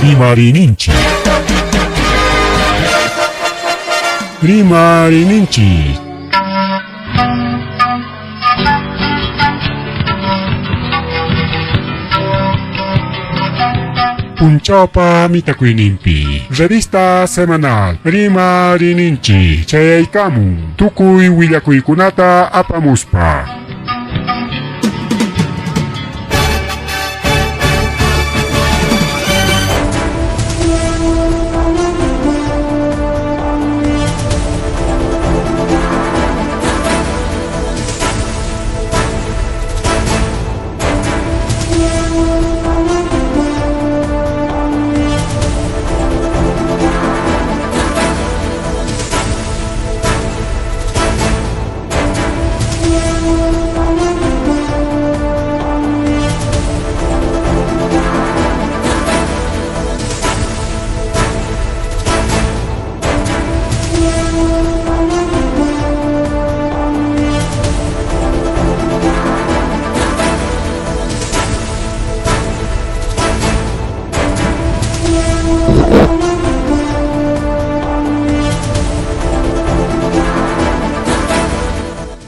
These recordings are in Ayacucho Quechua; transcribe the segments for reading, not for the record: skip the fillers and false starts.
Rimariyninchik. Rimariyninchik. Punchawpa mitakuyninpi revista semanal Rimariyninchik chayaykamun tukuy willakuykunata apamuspa.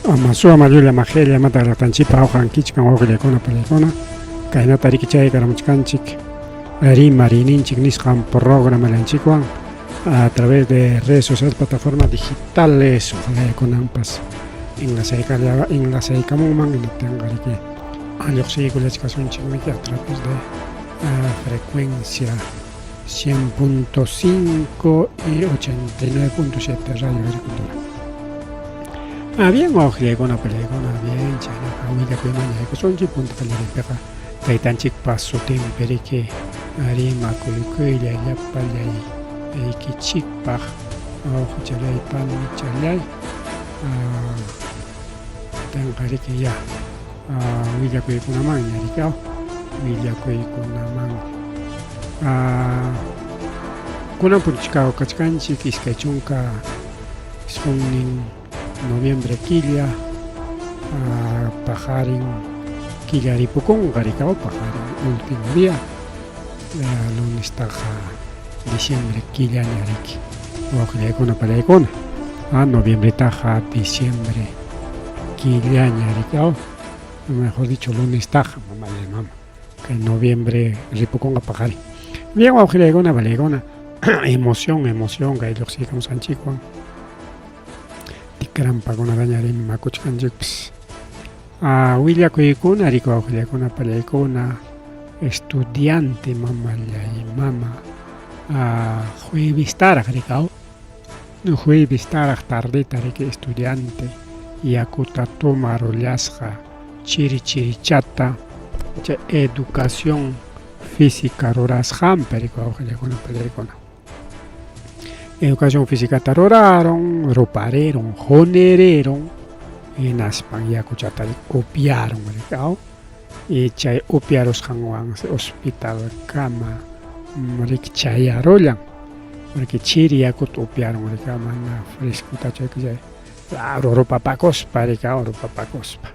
Ama suama llulla majella mata llaqtanchikpa awqan kichkan wawqillakuna palaykuna kaynata riki chay karamuchkanchik rimariyninchik nisqan programallanchikwan a través de redes sociales, plataformas digitales, ojalá kunanpas enlazaykamunman hinaptinqa riki lluqsiykullachkasunchikmiki a través de frecuencia 100.5 y 89.7 Radio Agricultura. Ah, bien, wawqillaykuna, palaykuna, bien, chaynaqa willakuyman yaykusunchik, punta qallariypiqa taytanchikpa sutinpi riki rimakuykuylla llapallay aykichikpaq wawqichalay, panichalay, tinqa riki ya willakuykunamanña riki aw willakuykunaman. Kunan punchikaw kachkanchik 29 noviembre killa, paqarin killa ripukunqa rikaw paqarin último día, lunestaqa diciembre killaña riki wawqillaykuna palaykuna, noviembretaqa diciembre killaña rikaw, mejor dicho lunestaqa mamallay mama kay noviembre ripukunqa paqarin. Bien wawqillaykuna palaykuna, emoción, emoción kay lluqsiykamusqanchikwan tikrampakunataña rimakuchkanchikpas. Willakuykuna riki wawqillaykuna palaykuna, estudiante mamallay mama juevistaraq rikaw, juevistaraq tardeta riki estudiante yakuta tomarullasqa chiri chirichata chay educación física rurasqanpi riki wawqillaykuna palaykuna. Educación físicata ruraron, rupareron, jonereron, hinaspan yakuchata upiaron rikaw, y chay upiarusqanwansi hospitalkama riki chayarullan, porque chiri yakuta upiaron rikaw, mana frescutachu chay claro rupapakuspa rikaw, rupapakuspa.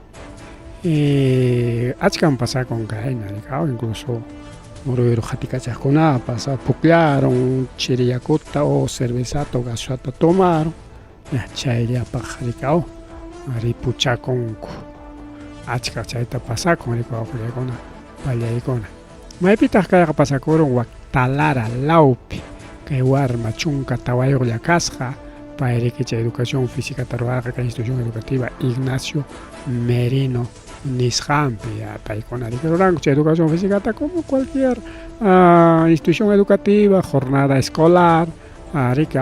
Y achkam pasakun kayna rikaw, incluso muruyru qatikachaqkunapas pukllaron chiri yakuta o cervezata o gaseosata tomaron, chayllapaq rikaw ripuchakunku. Achka chayta pasakun rikaw wawqillaykuna pallaykuna. Maypitaq kayqa pasakurun wak Talara lawpi kay warma 14yuqlla kasqa, pay riki chay educación físicata ruwarqa kay institución educativa Ignacio Merino nisqanpi, paykuna riki ruranku chay educación físicata como cualquier institución educativa, jornada escolar, riki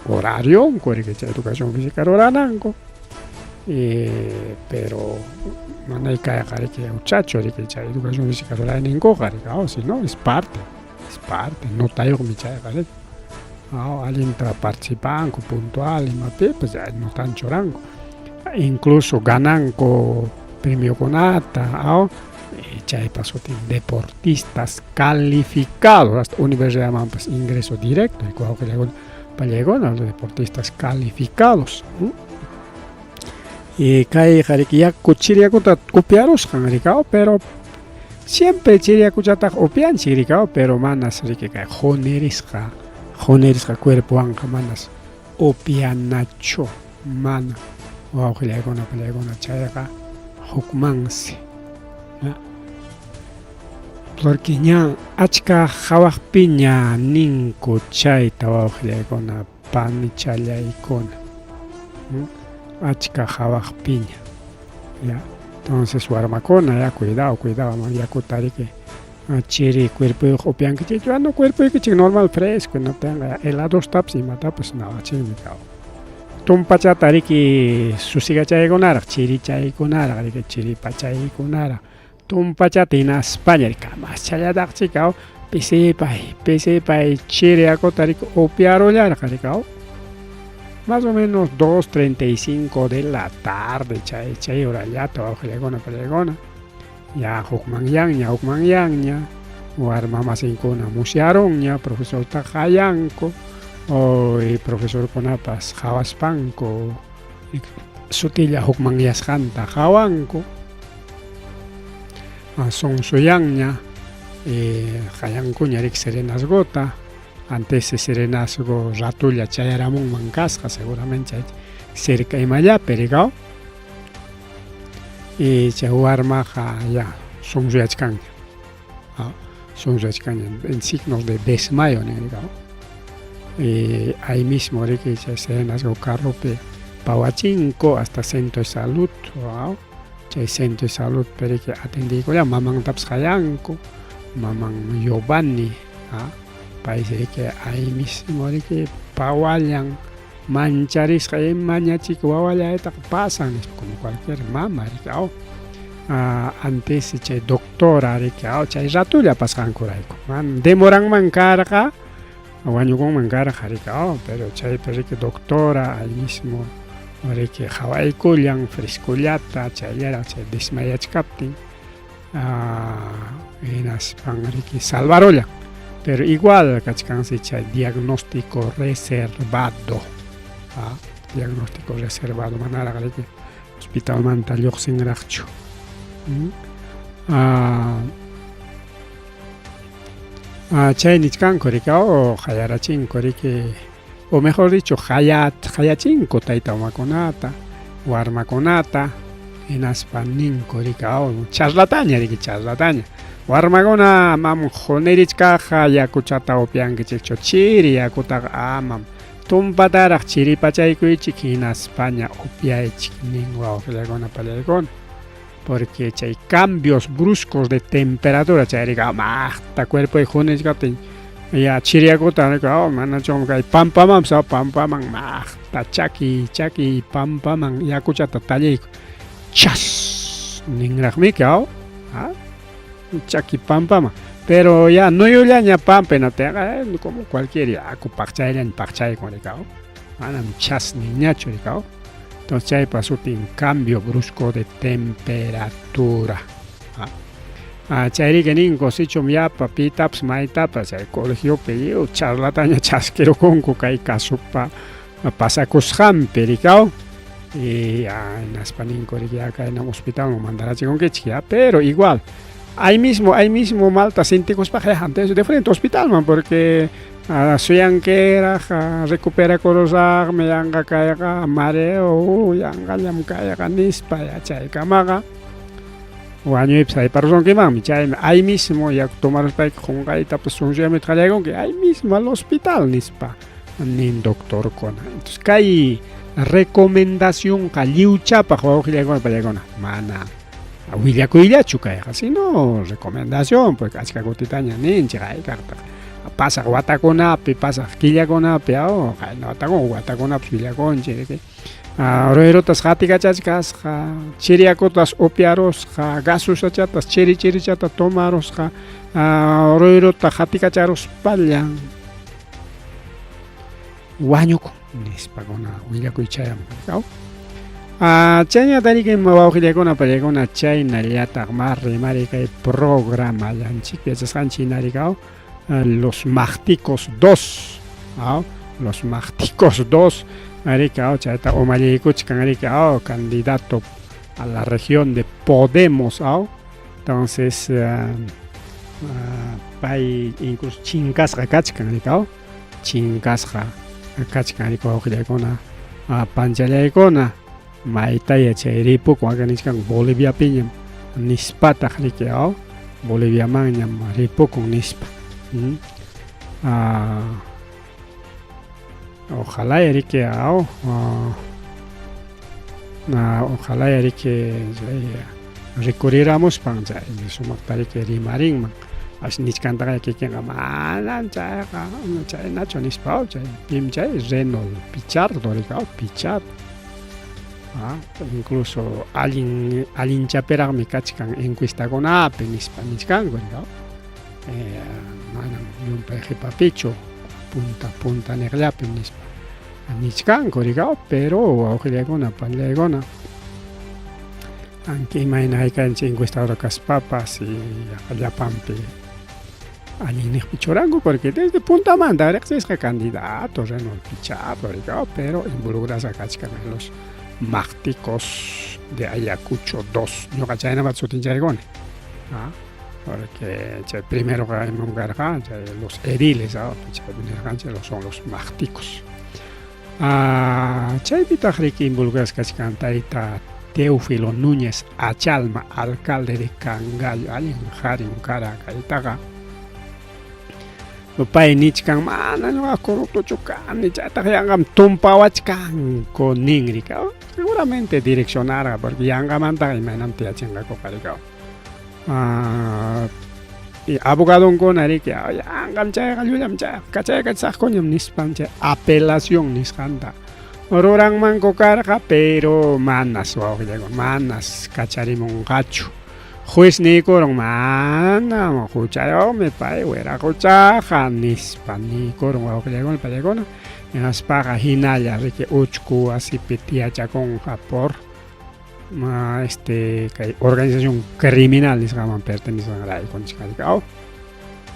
horarionku riki chay educación física rurananku. Pero manay kayqa riki huchachu riki chay educación física rurayninkuqa riki, si no es parte, es parte, notayuqmi chayqa riki. Allinta participanku puntual imapipas notan churanku, incluso gananku premiokunata, chaypa sutin deportistas calificados, hasta universidadmanpas ingreso directo, wawqillaykuna pallaykuna los deportistas calificados. Y kayqa riki yaku chiri yakuta upiarusqan rikaw, pero Siempre chiri yakuchataq upyanchik rikaw, pero manas riki kay qunirisqa, qunirisqa cuerpowanqa manas upyanachu, mana wawqillaykuna pallaykuna chayqa hukmansi. Porque ña achka hawaqpiña ninku chayta wawqillaykuna panichallaykuna. Achka hawaqpiña. Ya. Entonces warmakuna ya cuidado, cuidado, ama yakuta riki chiri cuerpoyuq upyankichikchu, ano cuerpoykichik normal fresco no tenga heladostapas imatapas nawachinmi kaw. Tumpachata riki susigachaykunaraq, chirichaykunaraq, riki chiripachaykunaraq. Tumpachata hinaspaña riki kamaschallataqchi kaw pisipay, pisipay chiri yakuta riki upyarullarqa riki kaw. Más o menos 2:35 de la tarde chay chay horallata wawqillaykuna pallaykuna ya hukmanyanña hukmanyanña warma masinkuna musyarunña profesorta qayanku oy profesorkunapas qhawaspanku sutilla hukmanyasqanta qhawanku sonsoyanña qayankuña riki serenazgota antes serenazgo ratulla chayaramunman kasqa seguramente chay cerca imallapi rikaw y chay warmaqa ya sonsoyachkanña sonsoyachkanña en signos de desmayo nin rikaw y ahí mismo riki chay serenazgo carropi pawachinku hasta centro de salud chay centro de salud riki atendiykulla mamantapas qayanku maman Giovanni paysi riki ahí mismo riki pawallan mancharisqa imañachik wawallaytaqa pasan nispa como cualquier mama riki antes chay doctora riki chay ratulla pasqankurayku man demoranman karqa wañukunman karqa riki pero chaypi riki doctora ahí mismo riki qhawaykullan frescollata chayllaraq chay desmayachkaptin hinaspan riki salvarullan pero igual kachkansi chay diagnóstico reservado diagnóstico reservado manaraq riki hospitalmanta lluqsinraqchu. Chay nichkanku riki qayarachinku riki o mejor dicho qayachinku tayta mamakunata warmakunata hinaspa ninku riki charlataña riki charlataña warmakuna amam qunirichkaqqa yakuchata upyankichikchu chiri yakutaqa amam tumpataraq chiripachaykuychik hinaspaña upyaychik nin wawqillaykuna pallaykuna porque chay cambios bruscos de temperatura chay riki maqta cuerpoy qunichkaptin ya chiri yakuta manachum kay pampamanpas pampaman maqta chaki chaki pampaman yakuchata talliyku chas ninraqmiki chaki pampaman pero ya nuyullaña pampa hinaptinqa como cualquier yaku paqchayllaña paqchaykun riki manam chas ninñachu riki entonces chaypa sutin cambio brusco de temperatura. Chayriki ninku sichum yapa pitapas maytapas chay colegiopi lliw charlataña chaskirukunku kay casupa pasakusqanpi rikaw y hinaspa ninku riki ya kaynam hospitalman mandarachikunkichik ya pero igual ahí mismo malta sintikuspaqa ya antes de frente hospitalman porque suyankiraq recuperakurusaqmi yanqa kayqa mareo yanqallam kayqa nispa ya chaykamaqa wañuypas hayparusunkimanmi chaymi ahí mismo yaku tomaruspayki qunqaytapas sunsuyamuta qallaykunki ahí mismo al hospital nispa nin doctorkuna. Entonces kay recomendacionqa lliwchapaq wawqillaykuna pallaykuna mana willakuyllachu kayqa sino recomendación porque achka kutitaña ninchik hayk'aqtaq pasaq watakunapi pasaq killakunapi qayna watakuna watakunapas willakunchik ruyrutas qatikachachkasqa chiri yakutas upyarusqa gasusachatas chiri chirichata tomarusqa ruyruta qatikacharuspallan wañukun nispakuna willakuy chayamun. Chayñata riki wawqillaykuna pallaykuna chaynallataq ma rimari kay programallanchikpi yachasqanchik hina riki Los Maqticos 2 Los Maqticos 2 riki chayta umalliykuchkan riki candidato a la región de Podemos. Entonces pay incluso chinkasqa kachkan rikaw chinkasqa kachkan riki wawqillaykuna panchallaykuna maytaya chay ripukun aka nichkanku Boliviapiñam nispataq riki aw Boliviamanñam ripukun nispa. Ojalá riki aw ojalá riki chay rikuriramuspan chay sumaqta riki rimarinman as nichkantaqa kikinqa manam chayqa chaynachu nispa chay pim chay Renold Pichardo riki aw Pichardo incluso allin allinchapiraqmi kachkan encuestakunapi nispa nichkanku riki aw manam llumpay qipapichu punta punta niqllapim nispa nichkanku riki aw pero wawqillaykuna panillaykuna aunque imayna haykanchik encuestadora kaspapas yaqa llapanpi allin niqpi churanku porque desde puntamanta riqsisqa candidato Renold Pichardo riki aw pero involucrasqa kachkan en los maqticos de Ayacucho 2 ñuqa chaynamanta sutinchaykuni porque chay primeroqa imam karqa chay los ediles chaypi nirqanchik son los maqticos. Chaypitaq riki involucrasqa kachkan tayta Teófilo Núñez Achalma, alcalde de Cangallo, allin qarim kara kaytaqa. Pay nichkan mana ñuqa corruptochu kani chaytaq yanqam tumpawachkanku nin riki. Seguramente direccionarqa porque yanqamantaqa imaynam tiyachinqakuqa riki. Abogadonkuna riki yanqam chayqa llullam chayqa kachaykachisaqkuñam nispan chay apelación nisqanta ruranmanku karqa pero manas wawqillaykuna manas kacharimunqachu juez niykurun manam huchayuqmi pay wiraquchaqa nispa niykurun wawqillaykuna pallaykuna hinaspaqa hinalla riki uchku wasipi tiyachakunqa por este kay organización criminal nisqaman pertenecesqanrayku nichkanchik aw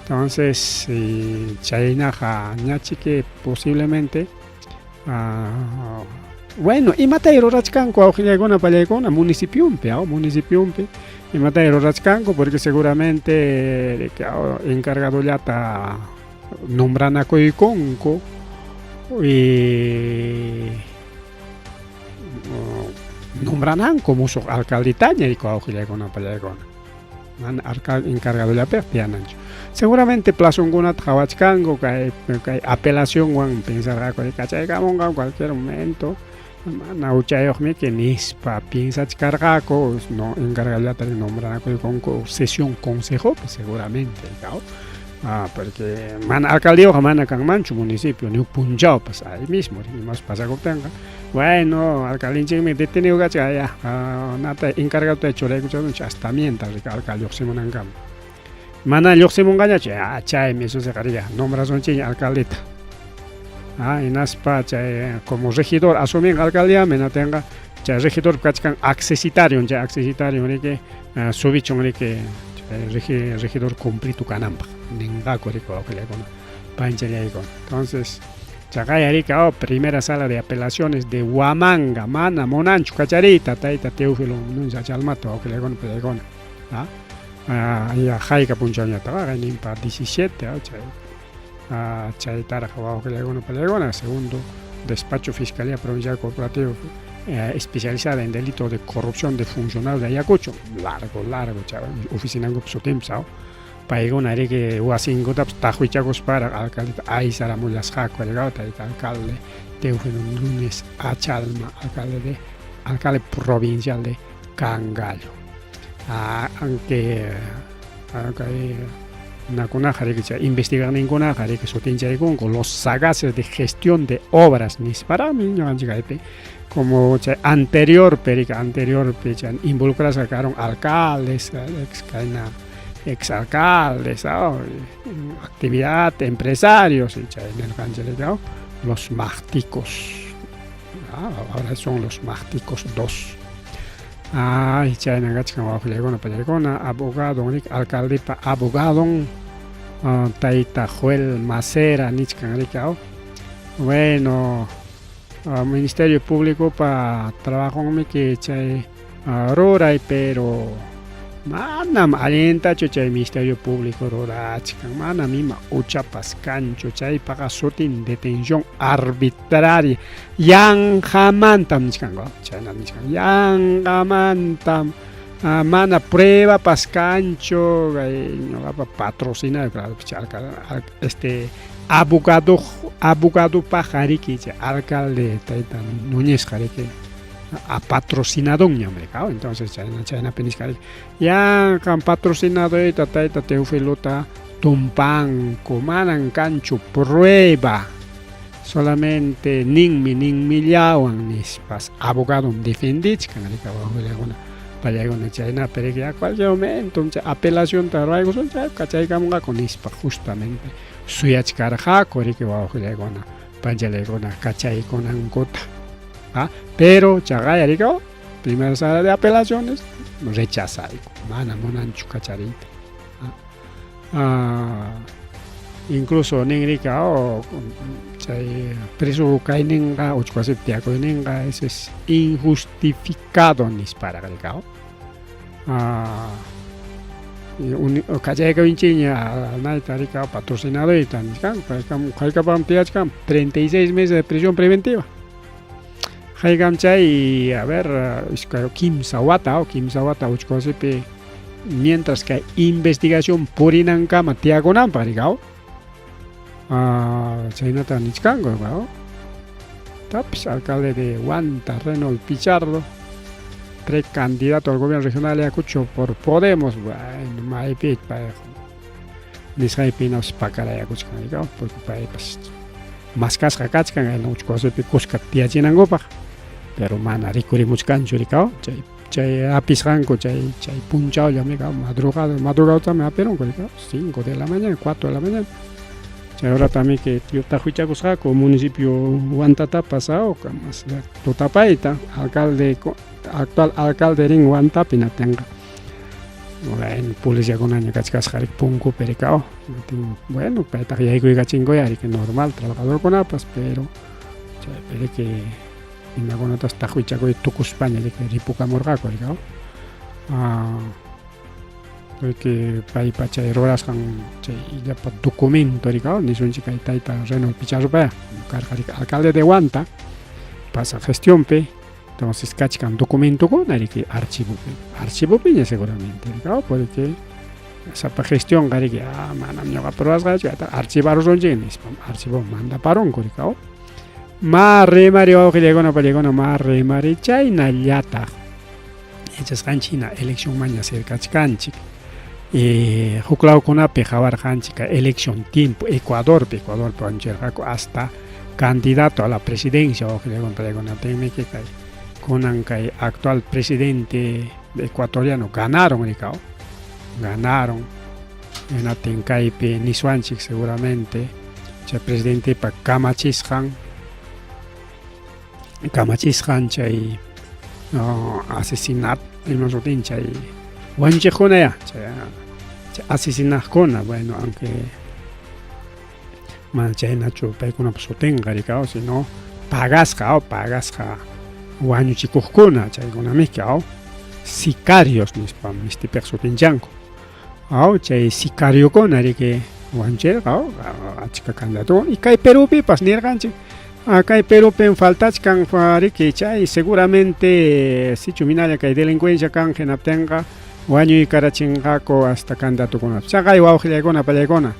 entonces chaynaqa ñachiki posiblemente bueno imatay rurachkanku wawqillaykuna pallaykuna municipionpi aw municipionpi imatay rurachkanku porque seguramente encargadollata nombranakuykunku y Nombrananku musuq alcaldetaña riki wawqillaykuna pallaykuna. Mana alcalde encargadollapiqa tiyananchu. Seguramente plazonkunata qhawachkanku kay kay apelacionwan pensarqaku kachaykamunqa cualquier momento mana huchayuqmiki nispa piensachkarqaku no encargadollata nombranakuykunku sesión consejopi seguramente Ah, porque mana alcaldeyuqqa mana kanmanchu municipio ni huk punchawpas ahí mismo imapas pasakuptinqa bueno alcaldenchikmi detenido kachkan ya nata encargadota churaykuchkasunchik hasta mientras riki alcalde lluqsimunankama mana lluqsimunqañachu ya chaymi susiqa ya nombrasunchikña alcaldeta ah hinaspa chay como regidor asuminqa alcaldiaman hinatinqa chay regidor kachkan accesitario chay accesitario riki subichun riki chay regidor cumplito kananpaq ninqaku riki wawqillaykuna panchallaykuna entonces chaqaya riki oh, primera sala de apelaciones de Huamanga mana munanchu kachariyta tayta Teófilo Núñez Achalmata wawqillaykuna pallaykuna ya hayka punchawñataqa qayninpa 17 chay chaytaraq wawqillaykuna pallaykuna segundo despacho Fiscalía Provincial Corporativo especializada en delito de corrupción de funcionarios de Ayacucho largo largo chay oficinankupa sutinpas aw paykuna riki wasinkutapas taqwichakusparaq alcaldeta aysaramullasqaku riki tayta alcalde Teófilo Núñez Achalma alcalde de alcalde provincial de Cangallo aunque kay runakunaqa riki chay investigaqninkunaqa riki sutinchaykunku los sagaces de gestión de obras nisparaqmi ñuqanchik kaypi como chay anteriorpi riki anteriorpi chay involucrasqa karun alcaldes ex kayna ex alcaldes actividad empresarios y chay nirqanchik riki los maqticos ahora son los maqticos 2 ay chayna kachkan wawqillaykuna pallaykuna abogado riki alcaldepa abogadon tayta Joel Macera nichkan riki aw bueno Ministerio Públicopa trabajonmiki chay ruray pero Manam allintachu chay Ministerio Público rurachkan, manam ima huchapas kanchu, chaypaqa sutin detención arbitraria. Yanqamantam nichkanku, chaynam nichkan, yanqamantam mana pruebapas kanchu, kay ñuqapa patrocinado, claro, este abogado, abogadopaqqa riki chay alcalde tayta Núñezqa riki a patrocinadonñam rika, entonces chayna chaynapi nichkan riki, yanqam patrocinadoyta tayta Teofilota tumpanku, manan kanchu prueba, solamente ninmi ninmillawan nispas abogadom defendichkan rika wawqillakuna pallaykuna chaynapi riki ya cualquier momento chay apelacionta ruraykusun chay kachaykamunqaku nispa justamente suyachkarqaku riki wawqillaykuna panchalaykuna kachaykunankuta. ¿Ah? Pero chaqaya riki primera sala de apelaciones rechazayku, mana munanchu kachariyta. Incluso nin rika oh, chay preso kayninqa uchku wasipi tiyakuyninqa eso es injustificado nisparaq rika kachaykunchikña nayta rika patrocinadoyta nichkanku haykapam tiyachkan 36 meses de prisión preventiva haykam chay a ver iskay kimsa wata kimsa wata uchku wasipi mientras kay investigación purinankama tiyakunanpaq rika chaynata nichkanku tapis alcalde de Huanta Reynold Pichardo precandidato al gobierno regional de Ayacucho por Podemos bueno maypi payqa nisqaypi hinapas pakarayakuchkan rika porque paypas maskasqa kachkan uchku wasipi kuska tiyachinankupaq pero mana rikurimuchkanchu rika chay chay hapisqanku chay chay punchawllam rika madrugada madrugadotami hapirunku rika 5 de la mañana 4 de la mañana chay horatami que taqwichakusqaku municipio Huantatapas kamas tutapayta alcalde actual alcalde rin Huantapi natinqa bueno policiakunaña kachkasqa riki punkupi rika bueno paytaqa yaykuykachinkuya riki normal trabajadorkunapas pero chaypi riki imakunatas taqwichakuy tukuspaña riki ripukamurqaku rika riki paypa chay rurasqan chay llapa documento rika nisunchik kay tayta Reynold Picharropaya karqa riki alcalde de Huanta pasaq gestionpi entonces kachkan documentokuna riki archivopi archivopiña seguramente rika porque sapa gestionqa riki manam ñuqapa rurasqaychu archivarusunchik nispa archivo mandaparunku rika ma rimari wawqillaykuna pallaykuna ma rimari chaynallataq yachasqanchik hina eleccionmanña cercachkanchik huk lawkunapi qawarqanchik elección tiempo Ecuadorpi Ecuadorpi wañuchirqaku hasta candidato a la presidencia wawqillaykuna pallaykuna tinmiki kay kunan kay actual presidente ecuatoriano ganaron rika ganaron hinaptin kaypi niswanchik seguramente chay presidentepa kamachisqan kamachisqan chay asesinat ima sutin chay wañuchiqkuna ya chay asesinaqkuna bueno aunque mana chaynachu paykunapa sutinqa rika sino pagasqa pagasqa wañuchikuqkuna chaykunamiki sicarios nispa mistipiqa sutinchanku chay sicariokuna riki wañuchirqa achka candidato y kay Perupipas nirqanchik kay Perupim faltachkan riki chay seguramente sichu hinalla kay delincuencia kan hinaptinqa wañuykarachinqaku hasta candidatokunata chaqay wawqillaykuna pallaykuna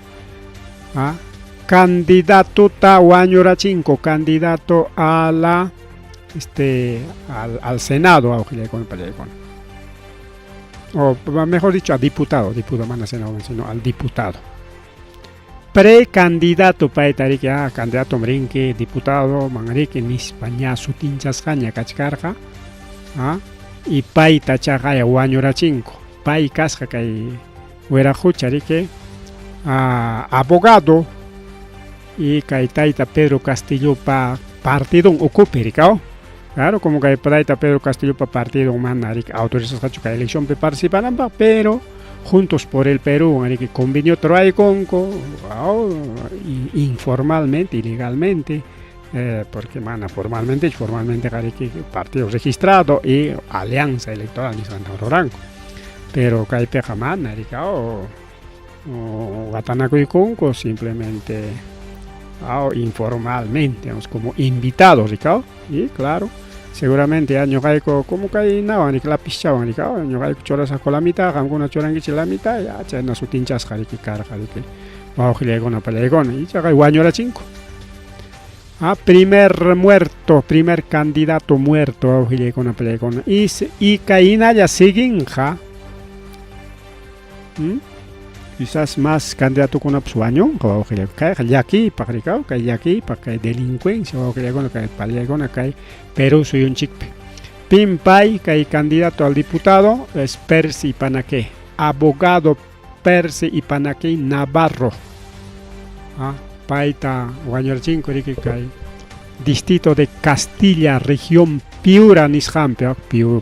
candidatota wañurachinku candidato a la este al, al Senado wawqillaykuna pallaykuna o mejor dicho a diputado, diputado mana senador sino al diputado precandidato payta riki candidato rinki diputado man riki nispa ña sutinchasqaña kachkarqa y payta chaqaya wañurachinku pay kasqa kay wiraqucha riki abogado y kay tayta Pedro Castillopa partidon ukupi rika claro como kay tayta Pedro Castillopa partidon mana riki autorizasqachu kay eleccionpi participananpaq pero Juntos por el Perú riki convenio ruraykunku informalmente ilegalmente porque mana formalmente formalmente riki partido registrado y alianza electoral nisqanta ruranku. Pero kaypiqa mana riki aw watanakuykunku simplemente aw informalmente, digamos, como invitados riki aw y claro, seguramente ya ñuqayku como kaynawan riki lapizchawan riki aw ñuqayku churasaqku la mitad, qamkuna churankichik la mitad, ya chayna sutinchasqa riki karqa riki wawqillaykuna pallaykuna ichaqa wañurachinku. Ah, primer muerto, primer candidato muerto, wawqillaykuna pallaykuna. Y, y kaynalla siguinqa. ¿Mm? Quizás más candidatokunapas wañunqa wawqillaykuna. Kayqa llakiypaq rikaw, kay llakiypaq, kay delincuencia wawqillaykuna, kay pallaykuna, kay Perú suyunchikpi. Pim pay, kay candidato al diputado es Percy Ipanaque, abogado Percy Ipanaque Navarro. Ah, payta wañurachinku riki kay distrito de Castilla, región Piura nisqanpi,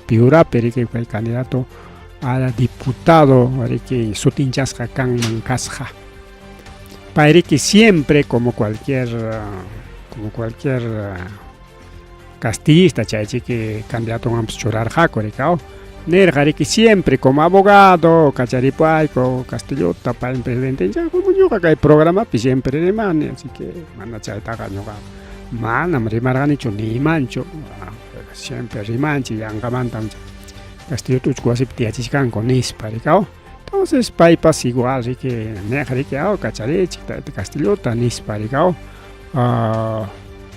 Piurapi riki kay candidato a diputado riki sutinchasqa kanman kasqa. Pay riki siempre como cualquier castillista chaychiki candidatowanpas churarqaku riki aw nirqa riki siempre como abogado kacharipuayku Castillota paymi presidente como ñuqa kay programapi siempre rimani así que mana chaytaqa ñuqa manam rimarqanichu niymanchu siempre rimanchik yanqamantam Castillota uchku wasipi tiyachichkanku nispa riki aw entonces paypas igual riki niq riki aw kacharichik tayta Castillota nispa riki aw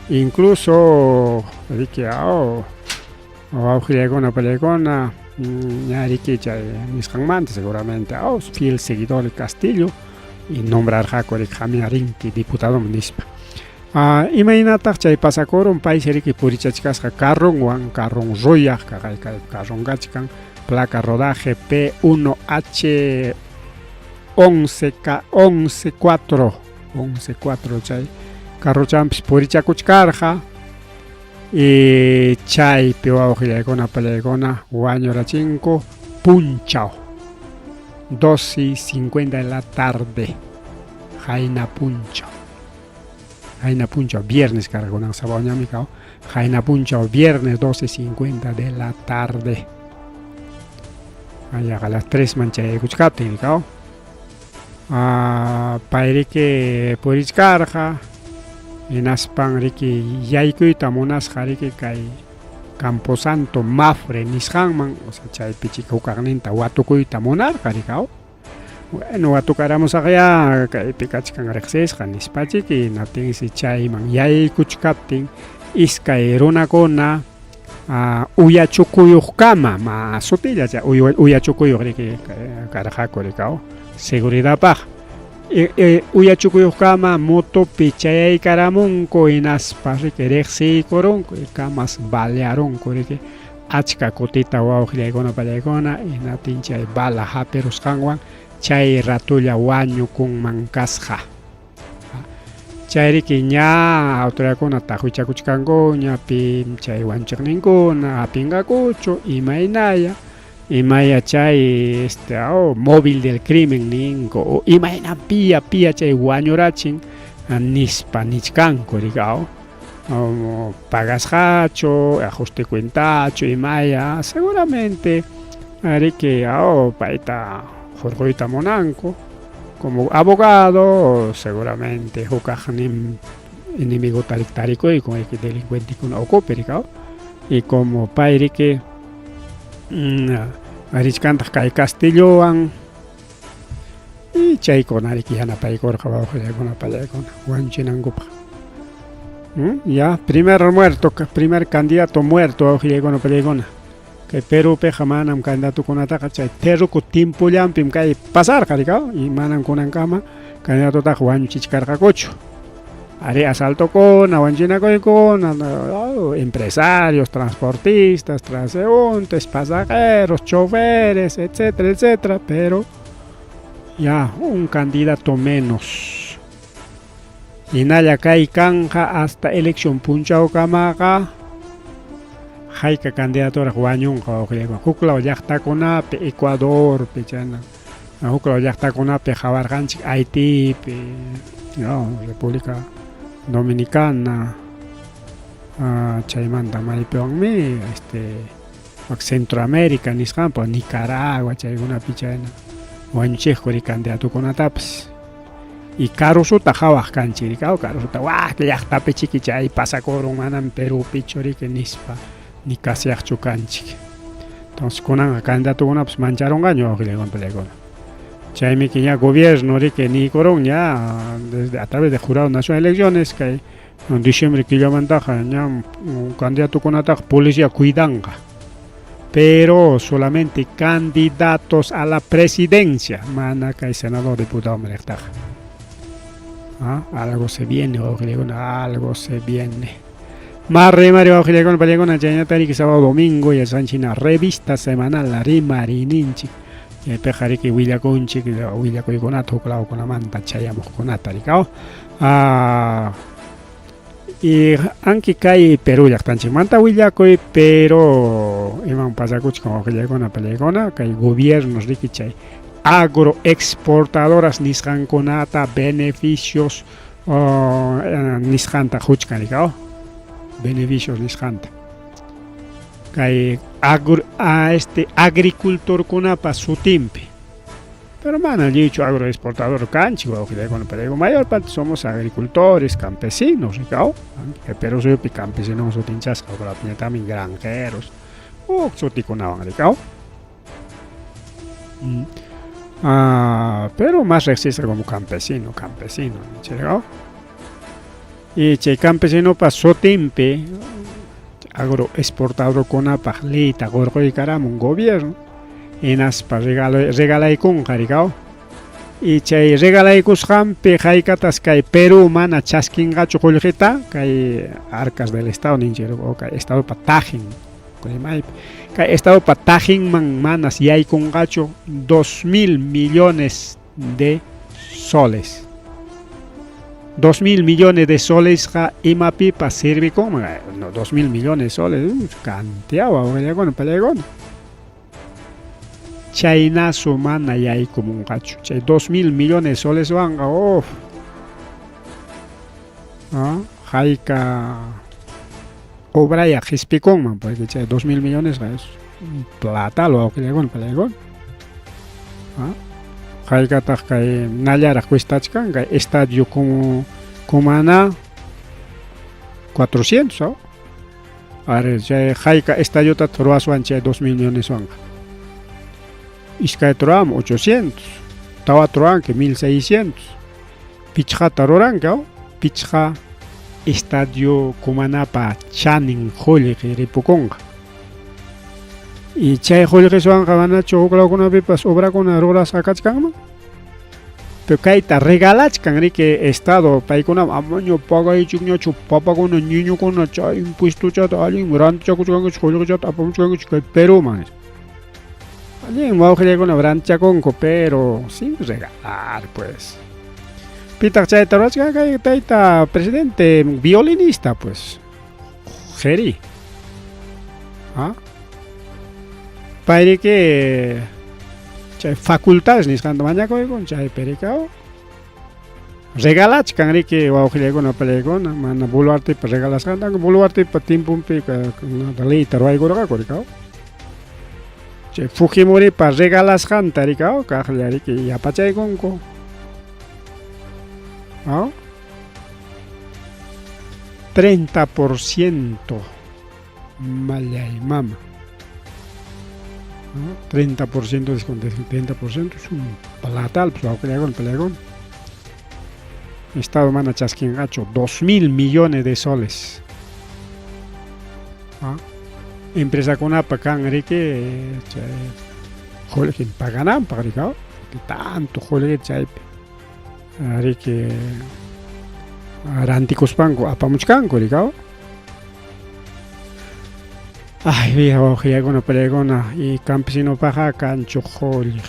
incluso riki aw wawqillaykuna pallaykuna ña riki chay nisqanmanta seguramente aw fiel seguidor de Castillo y nombrarqaku riki qamña rinki diputadoman nispa. Imaynataq chay pasakurun paysi riki purichachkasqa carronwan, carron ruyaq kaqay kay carron kachkan placa rodaje P1H 11K 114 114 chay carrochanpis purichakuchkarqa y chaypi wawqillaykuna pallaykuna wañurachinku punchaw 2:50 de la tarde qayna punchaw qayna punchaw viernes karqa kunan sábado ñami kaw qayna punchaw viernes 12:50 de la tarde yaqa las 3 man chayaykuchkaptin kaw pay riki purichkarqa hinaspan riki yaykuyta munasqa riki kay Camposanto Mafre nisqanman o sea chaypi chika hukaqninta watukuyta munarqa riki aw bueno watukaramusaqyá kaypi kachkan riqsisqa nispachiki hinaptinsi chayman yaykuchkaptin iskay runakuna uyachukuyuqkama ma sutilla chay uyachukuyuq riki karqaku riki aw seguridadpaq uyachukuyuqkama motopi chayaykaramunku hinaspa riki riqsiykurunku kamas balearunku riki achka kutita wawqillaykuna pallaykuna hinaptin chay bala hapirusqanwan chay ratolla wañukunman kasqa. Chayriki ña autoridadkuna taqwichakuchkankuña pim chay wanchiqninkuna hapinqakuchu imaynaya imaya chay este oh, móvil del crimen ninku o imayna pia pia chay wañurachin nispa nichkanku riki aw pagasqachu ajuste cuentachu imaya seguramente riki aw payta hurquyta munanku como abogado seguramente hukaqnin enemigota tarikuykun riki delincuentekuna ukupi riki aw y como pay riki richkantaq kay Castillowan y chaykuna riki yanapaykurqa wawqillaykuna pallaykuna wañuchinankupaq. Ya primer muerto, primer candidato muerto wawqillaykuna pallaykuna. Kay Perúpiqa manam candidatokunataqa chay terruku tiempollampim kay pasarqa riki y manam kunankama candidatotaqa wañuchichkarqakuchu. Ari asaltokuna, wañuchinakuykuna, empresarios, transportistas, transeúntes, pasajeros, choferes, etcétera, etcétera, pero ya un candidato menos. Hinalla kay kanqa hasta elección punchawkamaqa hayka candidatoraq wañunqa wawqillaykuna huklaw llaqtakunapi Ecuadorpi chayna huklaw llaqtakunapi qawarqanchik Haitipi no, República Dominicana chaymanta maypiwanmi este Wak Centroamérica nisqanpa Nicaragua chaykunapi chayna wañuchiqku ri candidatokunatapas. Y Carusuta qhawaq kanchik riki, aw Carusuta wak llaqtapi chiki chay pasakurun manam Perúpichu riki nispa ni kasiaqchu kanchik. Entonces kunanqa candidatokunapas mancharunqaña wawqillaykuna palaykuna. Chaymi que ña gobierno riki niykurun ña desde a través de Jurado Nacional de Elecciones kay diciembre killamantaqa ñam candidatokunataqa policía cuidanqa. Pero solamente candidatos a la presidencia, mana kay senador diputado riqtaqa. ¿Ah? Algo se viene, wawqillaykuna, algo se viene. Más rimari wawqillaykuna pallaykuna chayñata riki sábado domingo yachanchina revista semanal rimarininchik. Chaypiqa riki willakunchik willakuykunata huk lawkunamanta chayamuqkunata rikaw. Ah, y anki kay Perú llaqtanchikmanta willakuy, pero iman pasakuchkan wawqillaykuna pallaykuna kay gobiernos riki chay agroexportadoras nisqankunata beneficios oh, nisqanta quchkan rikaw. Beneficios nisqanta. Kay agro, a este agricultorkunapa sutinpi. Pero mana lliwchu agroexportador kanchik wawqillaykuna, pero mayor parte somos agricultores, campesinos, rikaw. Perú suyupi campesinos sutinchasqa, también granjeros, huk sutikunawan rikaw. Ah, pero más riqsisqa como campesino, campesino, rikaw. Y chay campesinopa sutinpi agroexportadorkunapaq leyta qurquykaramun gobierno hinaspa regalaykunqa rikaw. Y chay regalaykusqanpi haykatas kay Perú mana chaskinqachu qullqita kay arcas del Estado ninchik o kay Estadopa tajin rimaypi kay Estadopa tajinman manas yaykunqachu 2,000 millones de soles. 2,000 millones de solesqa imapipas servikunman. No, 2,000 millones de soles, cantidad wawqillaykuna pallaykuna. Chaynasu mana yaykumunqachu. Chay 2,000 millones de soleswanqa, uf. ¿Ah? Hayka obraya qispikunman, porque chay 2,000 millones es platal wawqillaykuna pallaykuna. ¿Ah? Haykataq kay nallaraq cuestachkan kay estadio como Cumana 400, ¿no? Are chay hayka estadiota ruwaswan chay 2,000 milloneswanqa. Iskayta ruwamun 800, tawata ruwanki 1600, pichqata ruranki, ¿no? Pichqa estadio Cumanapa chanin qullqi ripukunqa. Y chay qullqiswanqa manachu huk lawkunapipas obrakuna rurasqa kachkanman? Pero kayta regalachkan riki Estado paykuna amaña pagaychikñachu papakuna ñiñukuna chay impuestochata allin rantichakuchkankichik qullqichata apamuchkankichik kay Perúman. Allin wawqillaykuna rantichakunku pero sin regalar pues. Pitaq chayta rurachkan kay tayta presidente violinista pues. Jeri. ¿Ah? Payriki chay facultades nisqanta mañakuykun chaypi rikaw regalachkan riki wawqillaykuna pallaykuna mana Boluartepa regalasqanta Boluartepa tiemponpi leyta ruwaykurqaku rikaw. Chay Fujimoripa regalasqanta rikaw kaqlla riki yapachaykunku. ¿Ah? 30% mallay mama. ¿No? 30% descuento, 30% es un platal, pues wawqillaykuna pallaykuna. Estado mana chaskinqachu 2,000 millones de soles. ¿Ah? Empresakunapa kan riki chay qullqin pagananpaq rikaw, tanto qullqi chaypi riki rantikuspanku apamuchkanku rikaw. Ay, vieja wawqillaykuna pallaykuna y campesinopaqa kanchu qullqi.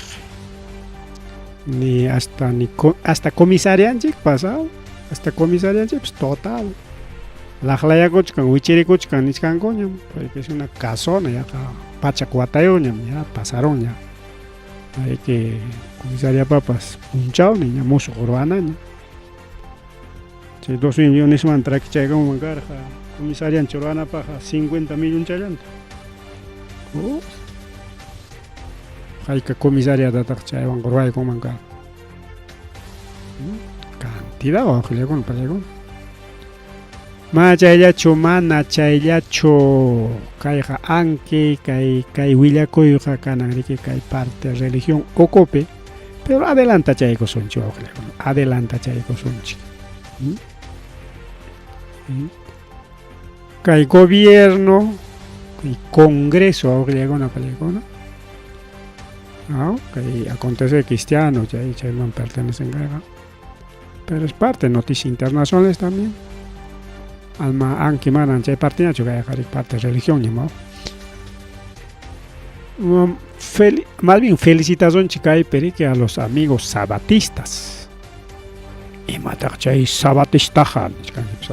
Ni hasta ni hasta comisarianchikpas, hasta comisarianchikpas total. Laqlayakuchkan, wichirikuchkan nichkankuñam, porque es una casona yaqa pachak watayuqñam ya pasarunña. Hay que comisariapapas punchawnin ña musuq ruwanaña. Chay 2,000 millonesmanta rakichaykamunman karqa comisarianchik ruwanapaqqa 50 millonchallanta. Hayka comisariatataq chaywan ruwaykunman karqa. Cantidad wawqillakuna pallaykuna. Mana chayllachu, mana chayllachu kayqa anki kay kay willakuyqa kanan riki kay parte religión ukupi, pero adelantachaykusunchik wawqillakuna, adelantachaykusunchik. Kay gobierno, kay congreso wawqillakuna pallaykuna, kay acontecer cristiano chay chayman pertenecen kayqa. Pero es parte noticias internacionales también. Alma anki manan chay partiñachu kayqa riki parte religión ña más bien felicitacionchik kaypi riki a los amigos sabatistas. Imataq chay sabatistaqa nichkanchik.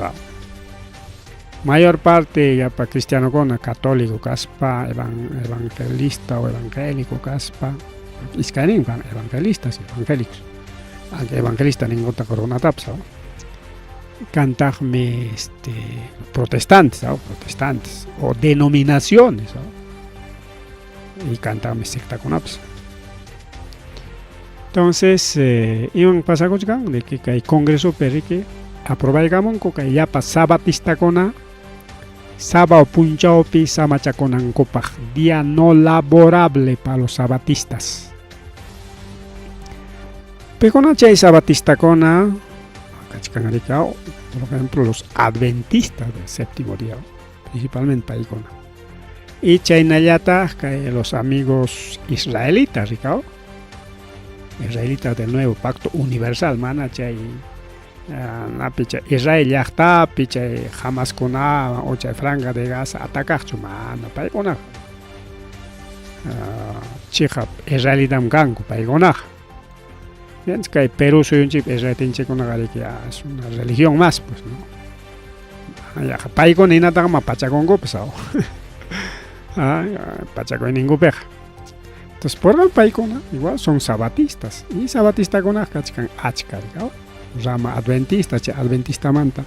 Mayor parte llapa cristianokuna católico kaspa, evangelista o evangélico kaspa, iskaynin kan evangelistas y evangélicos. Aunque evangelista ninguntaqa runatapas, kantaqmi este protestantes, protestantes o denominaciones, y kantaqmi sectakunapas. Entonces, iman pasakuchkan de que kay congresopi riki aprobaykamunku kay llapa sabatistakuna sábado punchawpi samachakunankupaq, día no laborable para los sabatistas. Pikuna chay sabatistakuna kachkan riki, por ejemplo, los adventistas del séptimo día, principalmente paykuna. Y chaynallataq kay los amigos israelitas, riki, israelitas del nuevo pacto universal, mana chay napi chay Israel llaqtapi chay Hamaskunawan o chay Franja de Gaza atakaqchu, mana paykunaqa. Chiqap israelitam kanku paykunaqa. Kay Perú suyunchikpi israelitinchikkunaqa riki es una religión más, pues, ¿no? Yaqa paykuna hinataqa ma pachakunkupas, pachakuyninkupiqa. Entonces, por paykuna igual son sabatistas. Y sabatistakunaqa kachkan achka, rama adventista, chay adventistamanta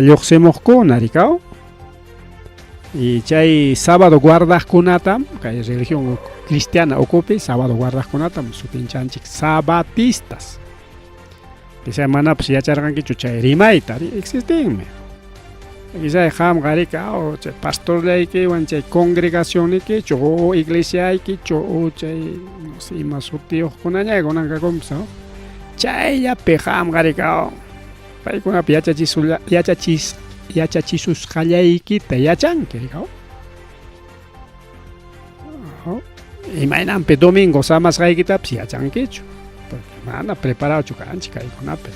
lluqsimuqkuna, rikaw. Y chay sábado guardaqkunatam, kay religión cristiana ukupi sábado guardaqkunatam sutinchanchik sabatistas. Quizá manapas yacharqankichu chay rimayta, existinmi. Quizá qamqa riki, chay pastorllaykiwan chay congregacionnikichu o iglesiaykichu o chay no sé ima sutiyuqkunaña kunanqa kakunpas, chayllapi qamqa riki, paykunapi yachachisusqallaykita yachanki, riki. Imaynanpi domingo samasqaykitapas yachankichu, porque mana preparadochu kanchik kaykunapi.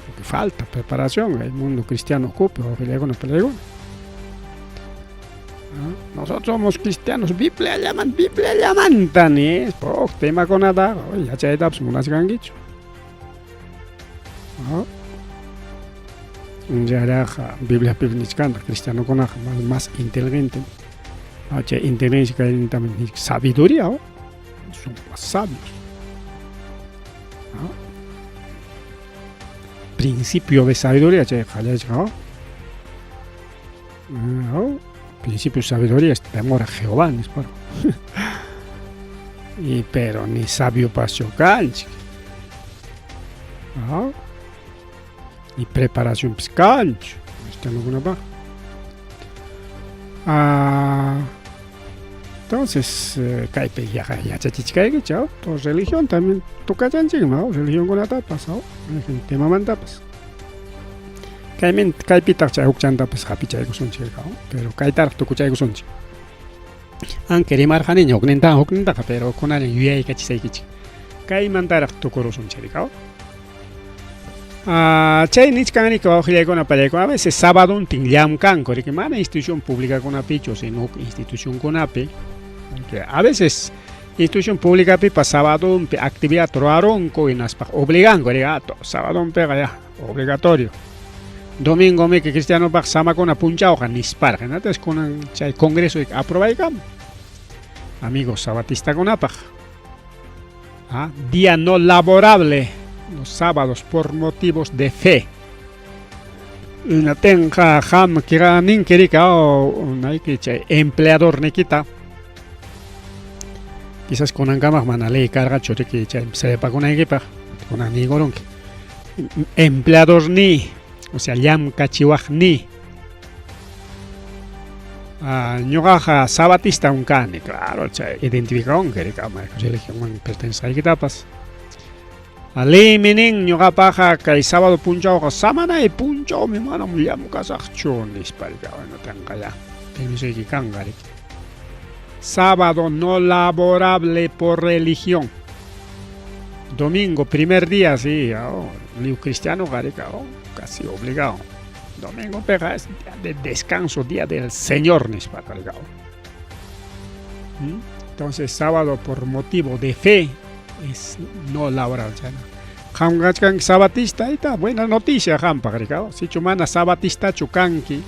Porque falta preparación el mundo cristiano ukupi, wawqillaykuna palaykuna. Nosotros somos cristianos, Biblia llaman, Biblia llamanta nispa, huk temakunataqa yachaytapas munachkankichu. Chayraqa Bibliapi nichkantaq cristianokunaqa más inteligente. Chay inteligencia kaynintam sabiduría, son más sabios. Principio de sabiduría chay qallarishqa. Principio de sabiduría es temor a Jehová, nispa. Y pero ni sabio paschu kanchik. Ni preparacionpis kanchu cristianokunapaq. Entonces, kaypi yaqa yachachichkaykichik, todo religión también tocachanchikmi, religionkunatapas, temamantapas. Kaymin kaypitaq chay hukchantapas hapichaykusunchik, pero kaytaraq tukuchaykusunchik. Aunque rimarqaniña huknintaqa huknintaqa, pero kunallan yuyaykachisaykichik. Kaymantaraq tukurusunchik, chay nichkan riki wawqillaykuna pallaykuna, a veces sabadontin llamkanku riki, mana institución publicakunapichu, sino huk institucionkunapi. A veces institución publicapipas sabadonpi actividad ruwarunku hinaspa obliganku riki, sabadonpiqa ya obligatorio. Domingo miki cristianopaq samakuna punchawqa nisparqa, hinataq kunan chay congreso aprobaykamun. Amigos sabatistakunapaq. Día no laborable los sábados por motivos de fe. Hinaptinqa qam ninki rika unayki chay empleadornikita quizás kunankamaq mana ley karqachu riki chay sayapakunaykipaq kunan niykurunki empleadorniy o sea llamkachiwaqniy ñuqaqa sabatistam kani claro chay identificawanki rika religionman pertenecesqaykitapas. Leymi nin ñuqapaqqa kay sábado punchawqa samanay punchawmi manam llamkasaqchu nispa riki bueno tenqa ya permisoyki kanqa riki. Sábado no laborable por religión. Domingo primer día sí, oh, liw cristianoqa riki oh, casi obligado. Domingopiqa es día de descanso, día del Señor nispa riki. ¿Mm? Entonces sábado por motivo de fe es no laboral chayna. Qam kachkanki sabatista, ahí está, buena noticia qampaq rikao. Sichu mana sabatistachu kanki,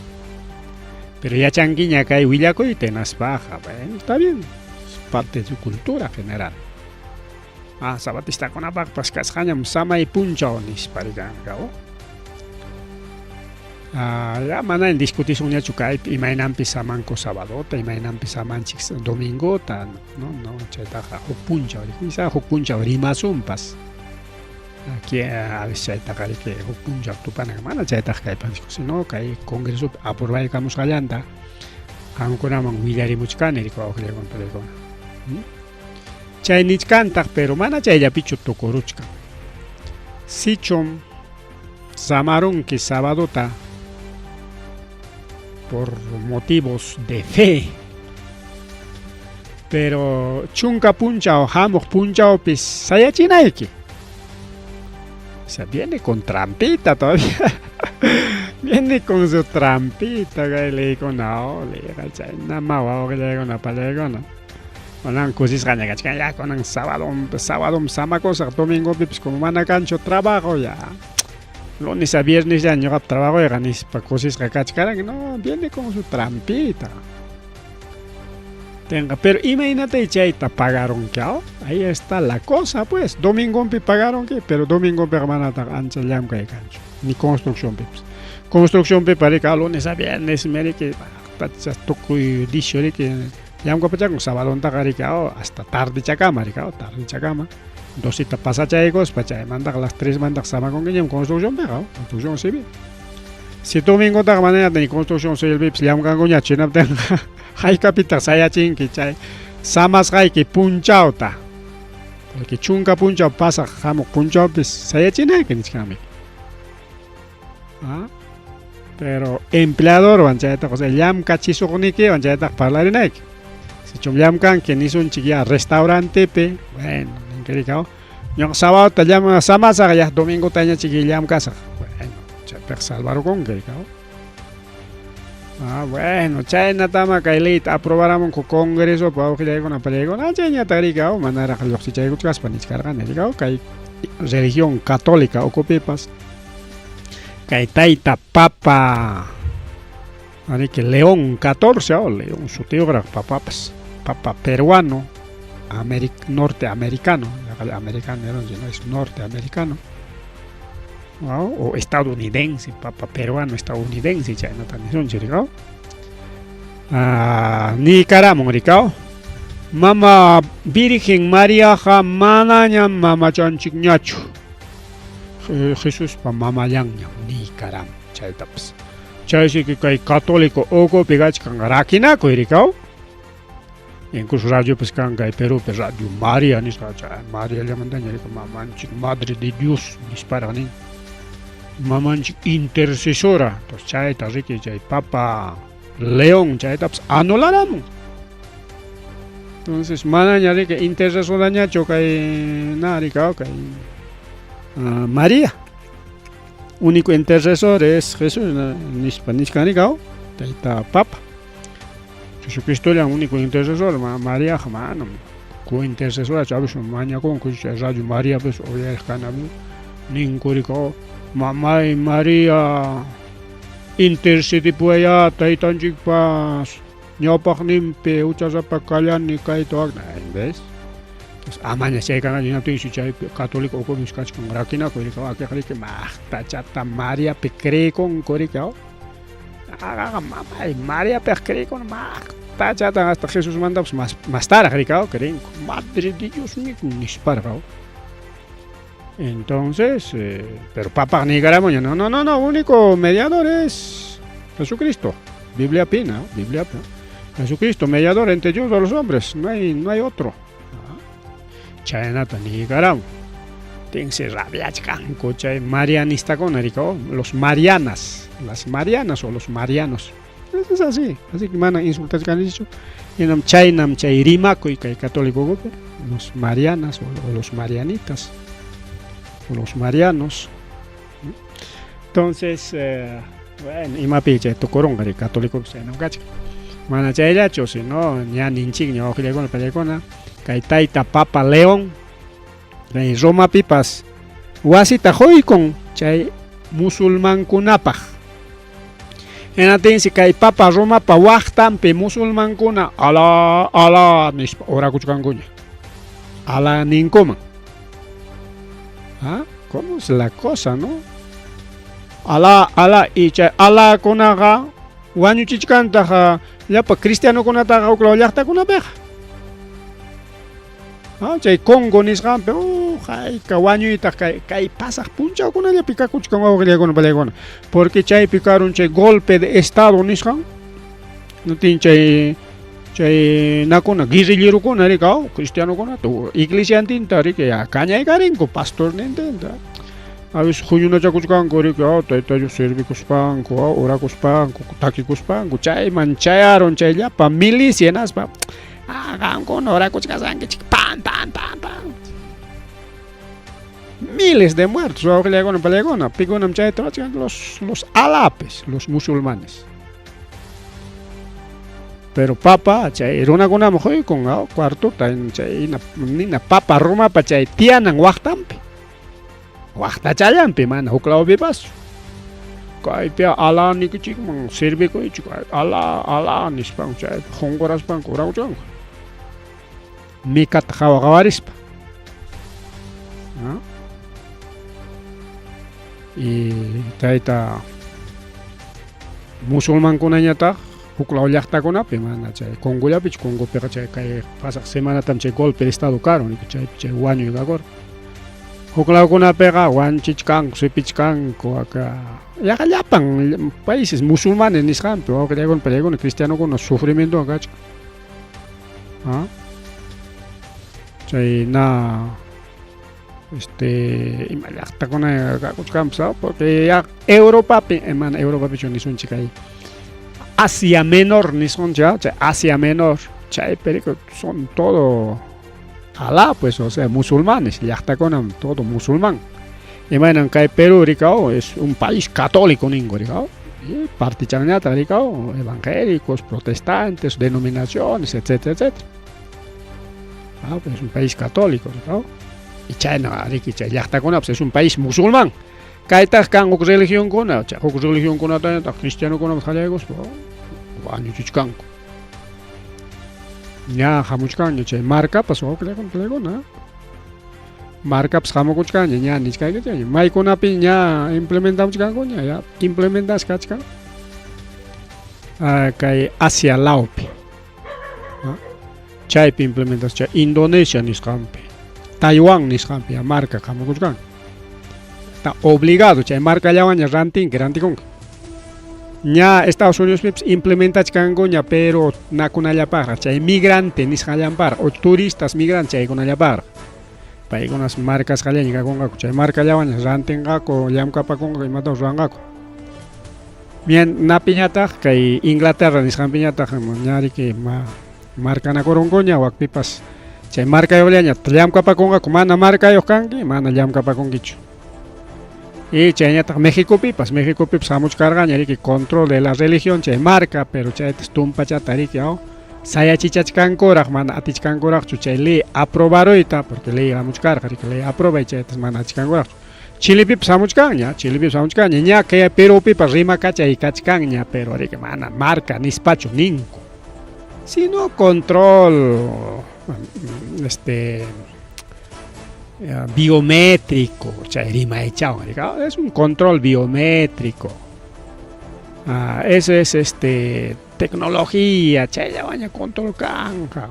pero yachankiña kay willakuyta hinaspaqa, bueno, está bien, es parte de su cultura general. Ah, sabatistakunapaqpas kasqañam samay punchaw nispa rikanka. Ah, ya mana discutisunñachu kaypi imaynanpi samanku sabadota, imaynanpi samanchik domingota, no, no, chaytaqa huk punchaw, quizá huk punchaw rimasunpas. Aquí a veces chaytaqa riki huk punchaw tupana, mana chaytaqa kaypi sino kay congresopi aprobaykamusqallanta qamkunaman willarimuchkani riki wawqillaykuna panaykuna. Chay nichkantaq, pero mana chayllapichu tukuruchkan. Sichum samarunki sabadota por motivos de fe, pero chunka punchaw hamuq punchawpis sayachinayki. O sea, viene con trampita todavía. Viene con su trampita, kay leykuna, oh, leyqa chaynama wawqillaykuna panaykuna. Kunan kusisqaña kachkan ya kunan sábado sábado samakusaq domingopipas como mana kanchu trabajo ya lunes a viernes ya ñuqap trabajoyqa nispa kusisqa kachkaran no viene con su trampita tenga pero imaynatay chayta pagarunki ahí está la cosa pues domingopi pagarunki pero domingopiqa manataq ancha llamkay kanchu ni construccionpipas construccionpi parika lunes a viernes meriki pacha tukuy disho riki llamkapachakun sabadontaqa riki hasta tardechakama riki tardechakama dosita pasachaykuspa chaymantaqa las tres mantaqa samakunkiñam construccionpiqa construcción civil si domingotaqa manañataq ni construcción civilpipas llamkankuñachu hinaptinqa haykapitaq sayachinki chay samasqayki punchawta porque chunka punchaw pasaq hamuq punchawpis sayachinayki nichkanmi. ¿Ah? Pero empleadorwan chaytaqa o sea llamkachisuqnikiwan chaytaqa parlarinayki. Sichum llamkanki nisunchik ya restaurantepi, bueno, ninkirikaw, ñuqa sabadota llam samasaq ya domingotañachik llamkasaq. Bueno, chaypiqa salvarukunki rikaw. Ah, bueno, chaynatama kay leyta aprobaramunku congresopi wawqillaykuna panaykuna chayñataq rikaw manaraq lluqsichaykuchkaspa nichkarqani rikaw kay religión católica ukupipas kay tayta papa ariki León 14 o León sutiyuqraq papapas papa peruano norteamericano americano no es norteamericano o estadounidense papa peruano estadounidense chaynata nisunchik rikaw niykaramun rikaw mama Virgen Mariaqa manañam mamachanchikñachu Jesuspa mamallanñam niykaram chaytapas chaysi kay católico ukupi kachkan rakinakuy rikaw incluso radiopas kan kay Perupi Radio María nisqa chay Mariallamantaña rika mamanchik Madre de Dios nisparaq nin mamanchik intercesora entonces chayta riki chay papa León chaytapas anularamun entonces manaña riki intercesorañachu kay na rikaw kay María único intercesor es Jesús nispa nichkan rikaw tayta papa Jesucristollam único intercesor Mariaqa manam co-intercesorachu a veces mañakunku chay Radio Mariapas uyariq kani ninku rikaw mamay María intercedepuwayá taytanchikpas ñawpaqninpi huchasapa kallani kayta wakta ¿ves? Amaña chay kanqa hinaptinsi chaypi católico ukupis kachkan rakinakuy riki wakiq riki maqtachata Mariapi creekunku riki aqaqa mamay Mariapiq creekun maqtachata hasta Jesusmantapas mas mastaraq riki creenku madre de Dios nisparqa. Entonces, pero papaq niykaramuña, no, no, no, no, único mediador es Jesucristo. Biblia pina, Biblia pina. Jesucristo, mediador entre Dios y los hombres, no hay, no hay otro. Chaynata niykaramu. Tinsi rabiachkanku chay marianistakuna, riki, los marianas, las marianas o los marianos. Es así, así que mana insultachkanichu. Hinam chaynam chay rimakuy kay católico los marianas o los marianitas o los marianos. Entonces, bueno, imapi chay tukurunqa ri católico chaynam kachkan. Mana chayllachu, sino ña ninchikña wawqillakuna payllakuna kay tayta Papa León kay Romapipas wasita quykun chay musulmankunapaq. Hinaptinsi kay Papa Romapa waqtanpi musulmankuna Alá, Alá nispa orakuchkankuña. Alá ninkuman. ¿Ah? ¿Cómo es la cosa, no? Alá, Alá, y chay Alákunaqa wañuchichkantaq llapa cristianokunataqa huk law llaqtakunapiqa. Ah, chay Congo nisqanpi, hayka wañuytaq kay kay pasaq punchawkunallapi kakuchkan wawqillakuna pallaykuna. Porque chaypi karun chay golpe de estado nisqan. Natin chay chay nakuna guerrillerokuna riki cristianokunata iglesiantinta riki kañaykarinku pastornintinta. A veces huñunachakuchkanku riki tayta Dios servikuspanku, orakuspanku, takikuspanku, chayman chayarun chay llapa milicia hinaspa qamkuna orakuchkasankichik pan pan pan pan. Miles de muertos wawqillakuna pallaykuna, pikunam chayta ruwachkan los alapes, los musulmanes. Pero papa chay runakunaman quykun cuartota chay nina papa Romapa chay tiyanan waqtanpi. Waqtachallanpi mana huk lawpipaschu. Kaypi Alá nikichikman servikuychik, Alá, Alá nispanku chaypi qunquraspanku orakuchkanku. Mikata qawa-qawarispa. Y tayta musulmankunañataq huk law llaqtakunapi mana chay Congollapichu, Congopiqa chay kay pasaq semanatam chay golpe de estado karun, chaypi chay wañuy kakurqa. Huk lawkunapiqa wanchichkanku, sipichkanku, aka yaqa llapan países musulmanes nisqanpi wawqillakuna pallaykuna cristianokuna sufrimientowan kachkan. ¿Ah? Chay na ima llaqtakuna kakuchkanpas, porque ya Europapi, mana Europapichu nisunchik kay Asia Menor nisunchik, chay Asia Menor, chaypi son todo Alá, pues, o sea, musulmanes, llaqtakunam todo musulmán. Imaynan kay Perú rikaw es un país católico ninku rikaw. Partichanñataq rikaw, evangélicos, protestantes, denominaciones, etcétera, etcétera. Ah, pues es un país católico, rikaw. Y chayna riki chay llaqtakunapas es un país musulmán. Kaytaq kan huk religionkuna, chay huk religionkunatañataq cristianokunapas qallaykuspa wañuchichkanku. Ña hamuchkanña chay markapas wawqillakuna markapas hamukuchkanña ña nichkaykichikña maykunapi ña implementamuchkankuña ya implementasqa kachkan kay Asia lawpi chaypi implementasqa chay Indonesia nisqanpi Taiwán nisqanpi ya marka hamukuchkan está obligado chay markallawanña rantinki rantikunki. Ña Estados Unidospipas implementachkankuña pero nakunallapaqraq chay migrante nisqallanpaqraq o turistas migrantes chaykunallapaqraq. Paykunas markasqallaña kakunqaku chay markallawanña rantinqaku llamkapakunqaku imatapas ruwanqaku. Bien, napiñataq kay Inglaterra nisqanpiñataq ña riki markanakurunkuña wakpipas chay markayuqllaña llamkapakunqaku mana markayuq kanki mana llamkapakunkichu. Y chayñataq Mexicopipas, Mexicopipas hamuchkarqaña riki control de la religión chay marca, pero chaytas tumpachata riki sayachichachkankuraq mana atichkankuraqchu chay ley aprobaruyta, porque ley hamuchkarqa riki ley aprobay chaytas mana atichkankuraqchu. Chilepipas hamuchkanña, Chilepipas hamuchkanña, ña kay Perupipas rimakachay kachkanña, pero riki mana marca nispachu ninku. Sino control Biométrico, chay rimaychawan, es un control biométrico. Eso es tecnología, chayllawanña control kanqa.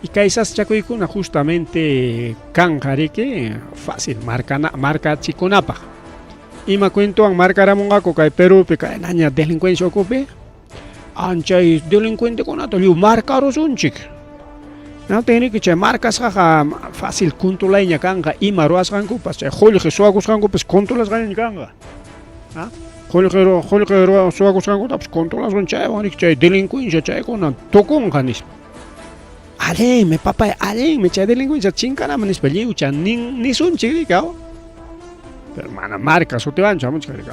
Y kay sasachakuykuna justamente kanqa riki fácil marcana markachikunapaq. Ima cuentowan marcaramunqaku kay Perupi kaynaña delincuencia ukupi? Anchay delincuentekunata lliw marcarusunchik. Hinaptinriki chay marcasqaqa fácil controlayña kanqa ima ruwasqankupas, chay qullqi suwakusqankupas controlasqaña kanqa. ¿Ah? Qullqi qullqi suwakusqankutapas controlasun chaywan riki chay delincuencia chaykuna tukunqa nispa. Allinmi papay, allinmi chay delincuencia chinkanaman nispa lliwcha nin nisunchik riki, Pero mana marca sutiwanchu hamuchkan riki,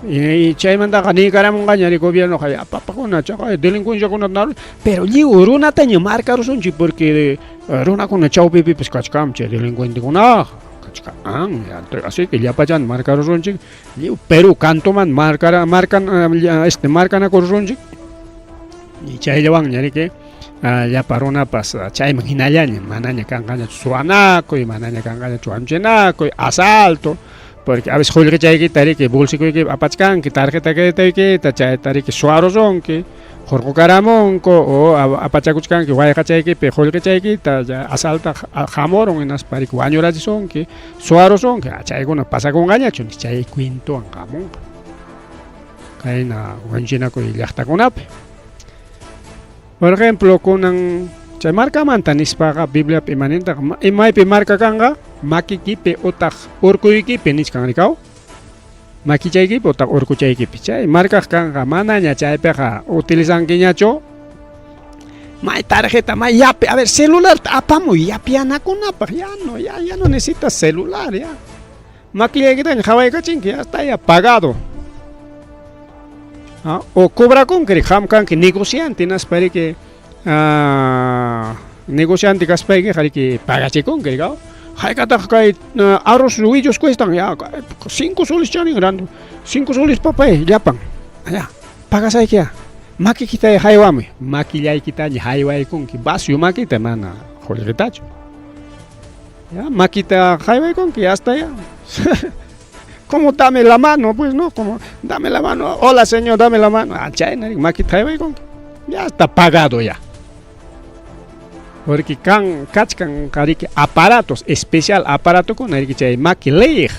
Y chaymantaqa niykaramunqaña ri gobiernoqa ya papakuna chaqay delincuenciakunata pero lliw runataña marcarusunchik porque runakuna chawpipipas kachkan chay delincuentekunaqa kachkan así que llapachan marcarusunchik lliw Perú cantoman marcara marcan markanakurusunchik y chayllawanña riki llapa runapas chayman hinallaña manaña kanqañachu suwanakuy manaña kanqañachu wañuchinakuy asalto porque a veces qullqichaykita riki bolsilloykipi apachkanki tarjeta créditoykita chayta riki suwarusunki hurqukaramunku o apachakuchkanki wayqachaykipi qullqichaykita asaltaq hamurun hinaspa riki wañurachisunki suwarusunki chaykuna pasakunqañachu chay cuentowan hamunqa kayna wañuchinakuy llaqtakunapi. Por ejemplo, kunan chay markamanta nispaqa Bibliapi imanintaq imaypi marka kanqa makikipi utaq urkuykipi nichkan rikaw makichaykipi utaq urkuchaykipi chay markaq kanqa manaña chaypiqa utilizankiñachu may tarjeta may yapi a ver celularta apamuy yapyanakunapaq ya no ya ya no necesitas celular ya makillaykitaña qhawaykachinki ya está ya pagado. O cobrakunki qam kanki negociante hinaspa riki negociante kaspaykiqa riki pagachikunki riki haykataq kay arroz willos cuestan ya 5 soles chanin ranti 5 soles papay llapan ya pagasayki ya makikita haywamuy makillaykitaña haywaykunki vacio makita mana qullqitachu ya makita haywaykunki hasta ya. Como dame la mano, pues no, como dame la mano, hola señor, dame la mano. Ah, chayna makita haywaykunki. Ya está pagado ya. Porque kan kachkan qariki aparatos, especial aparatokuna riki chay maki leyiq,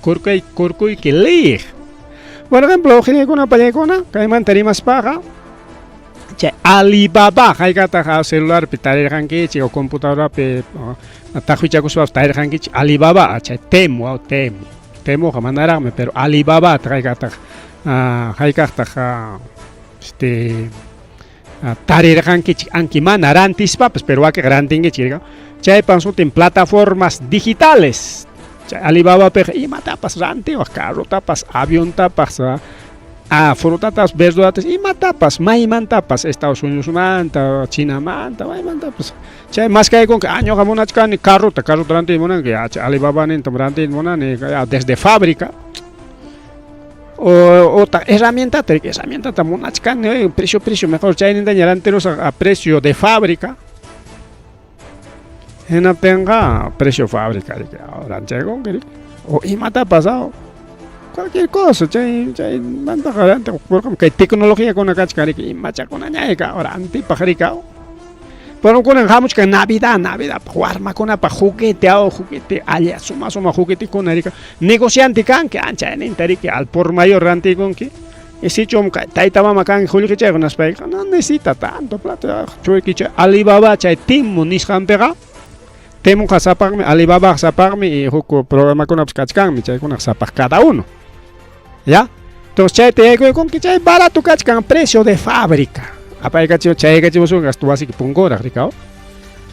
kurkuy kurkuyki leyiq. Por ejemplo, uqinaykuna pallaykuna kaymanta rimaspaqa chay Alibaba haykataq celularpi tarirqankichik o computadorapi taqwichakuspapas tarirqankichik Alibaba chay Temu Temu Temuqa manaraqmi pero Alibaba haykataq haykaqtaq tarirqankichik anki mana rantispapas pero wakinqa rantinkichik chaypan sutin plataformas digitales chay Alibabapiqa imatapas rantiwaq carrotapas aviontapas frutatapas verduratapas imatapas maymantapas Estados Unidosmanta Chinamanta maymantapas chay maskaykunki ñuqa munachkani carrota carrota rantiyta munanki ya chay Alibaba nintam rantiyta munani desde fábrica o herramientata herramientata munachkani precio precio mejor chaynintaña rantirusaq a precio de fábrica hinaptinqa precio fábrica ranchaykunki riki o imatapas cualquier cosa chay chaymantaqa rantiq kay tecnologiakuna kachkan riki imachakunaña rantipaq riki. Pero kunan hamuchkan Navidad, Navidadpaq warmakunapaq juguete juguete alla suma suma juguetekuna riki negociante kanki anchayninta riki al por mayor rantikunki y sichum tayta mama kanki qullqichayuq naspayqa no necesita tanto plata churiykichik Alibaba chay Temu nisqanpiqa Temuqa sapaqmi Alibabaqa sapaqmi y huk programakunapas kachkanmi chaykunaqa sapaq cada uno ya entonces chayta yaykuykunki chay barato kachkan precio de fábrica apaykachimu chaykachimusunki hasta wasiyki punkuraq riki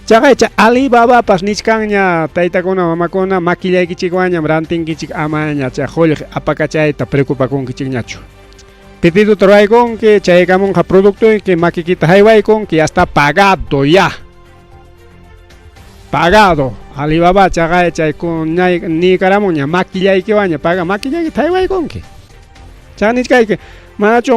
chaqay chay Alibabapas nichkanña taytakuna mamakuna makillaykichikwanñam rantinkichik amaña chay qullqi apakachayta preocupakunkichikñachu pedidota ruwaykunki chaykamunqa productoyki makikita haywaykunki ya está pagado ya pagado Alibaba chaqay chay niykaramunña makillaykiwanña paga makillaykita haywaykunki chay nichkayki manachu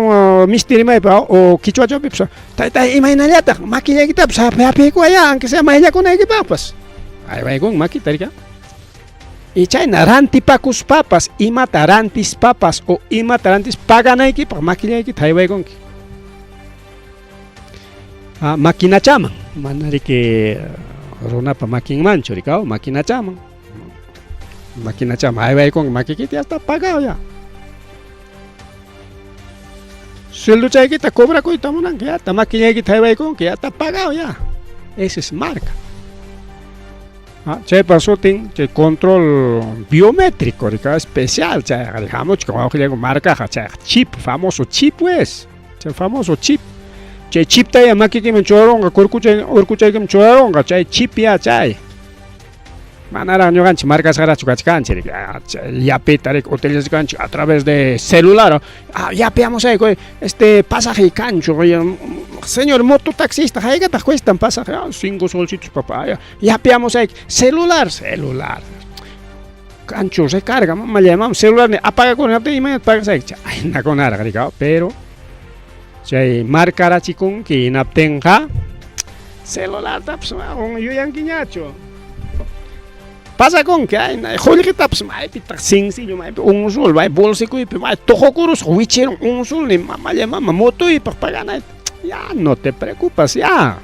misti rimaypi o quichwachapipas taytay imaynallataq makillaykitapas hapiykuwaya aunque sea mayllakunaykipaqpas. Haywaykun makita rika. Y chayna rantipakuspapas, imata rantispapas o imata rantis paganaykipaq makillaykita haywaykunki. Ah, maquinachaman, mana riki runapa makinmanchu rikaw, maquinachaman. Maquinachaman haywaykunki makikita ya está pagado ya. Sueldochaykita cobrakuyta munanki, ya está maquillaykita haywaykunki, ya está pagado ya. Esa es marca. Ah, chaypa sutin chay control biométrico rika especial chayqa hamuchkan wawqillayku marcaqa chayqa chip, famoso chip pues, chay famoso chip. Chay chipta ya makikiman churarunqa, kurkuchay urkuchaykiman churarunqa, chay chip ya chay. Manaraq ñuqanchik marcasqaraqchu kachkanchik riki, yapita riki utilizachkanchik a través de celular. Ah, yapi hamusayku, este pasaje kanchu, señor mototaxista, haykataq cuestan pasaje? Ah, 5 solcitos papá. Yapi hamusayki, celular, celular. Kanchu recarga, mamallay, mam celular ni apagakuni haptin imaynata pagasayki? Chaynakunaraq riki, pero chay marcarachikunki hinaptinqa celulartapas yuyankiñachu. Pasakunki, ay, qullqitapas maypitaq sencillo, maypi un sol, may bolsikuypi, may tuqukurusqa wichirun un sol ni mamallay mama motoypaq paganayta. Ya no te preocupas, ya.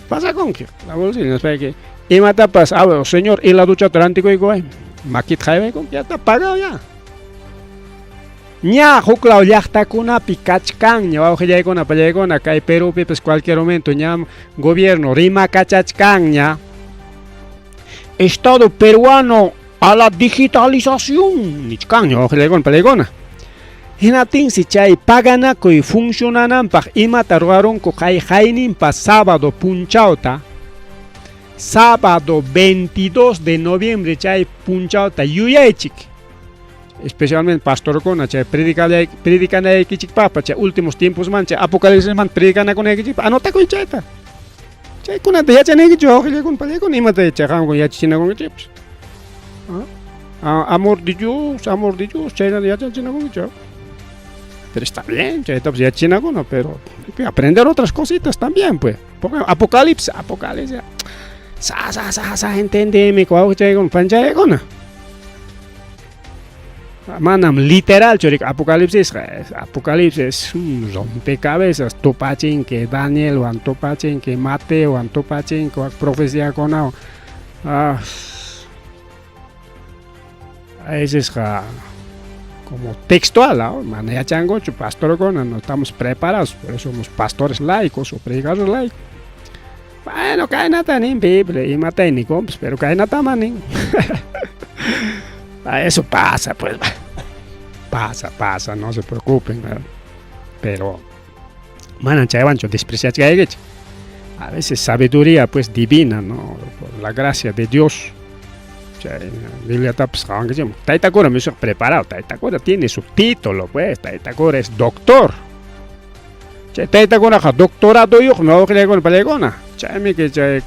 Pasakunki, la bolsillo, nispayki imatapas, a ver, señor, heladochata rantikuykuway, makita haywaykunki, ya está pagado ya. Ña huklaw llaqtakunapi kachkanña wawqillaykuna pallaykuna kay Perúpipas cualquier momento ñam gobierno rimakachachkanña Estado peruano a la digitalización nichkanña wawqillaykuna pallaykuna. Hinaptinsi chay paganakuy funcionananpaq imata ruwarunku kay hayninpa sábado punchawta, sábado 22 de noviembre chay punchawta yuyaychik. Especialmente pastorkuna chay predicanaykichikpaqpa chay últimos tiemposman chay apocalipsisman predicanakunaykichikpaq anotakuy chayta. Chaykunata yachanaykichik wawqillaykuna pallaykuna imata chay qamkuna yachachinakunkichikpas. Ah, amor de Dios, amor de Dios, chaynata yachachinakunkichik. Pero está bien, chaytapas yachachinakuna, pero hay que aprender otras cositas también, pues. Porque Apocalipsis, Apocalipsis. Sa, sa, sa, sa, entendeme, wawqichaykuna, panchaykuna. Manam literal riki Apocalipsisqa, Apocalipsis es un rompecabezas, tupachinki Danielwan, tupachinki Mateowan, tupachinki wak profeciakunawan. Ah, a como textual, ¿no? Mana yachankuchu pastorkuna, no estamos preparados, por eso somos pastores laicos o predicadores laicos. Bueno, kaynata nin Biblia, imata nikunpas, pero kaynatama nin. Eso pasa, pues. Pasa, pasa, no se preocupen, ¿verdad? Pero manan chaywanchu despreciachkaykichik. A veces sabiduría pues divina, ¿no? Por la gracia de Dios. Chay Bibliatapas qawankichik. Tayta cura me hizo preparado, Tayta cura tiene su título, pues, Tayta cura es doctor. Chay tayta curaqa doctoradoyuqmi wawqillaykuna pallaykuna. Chaymi que chay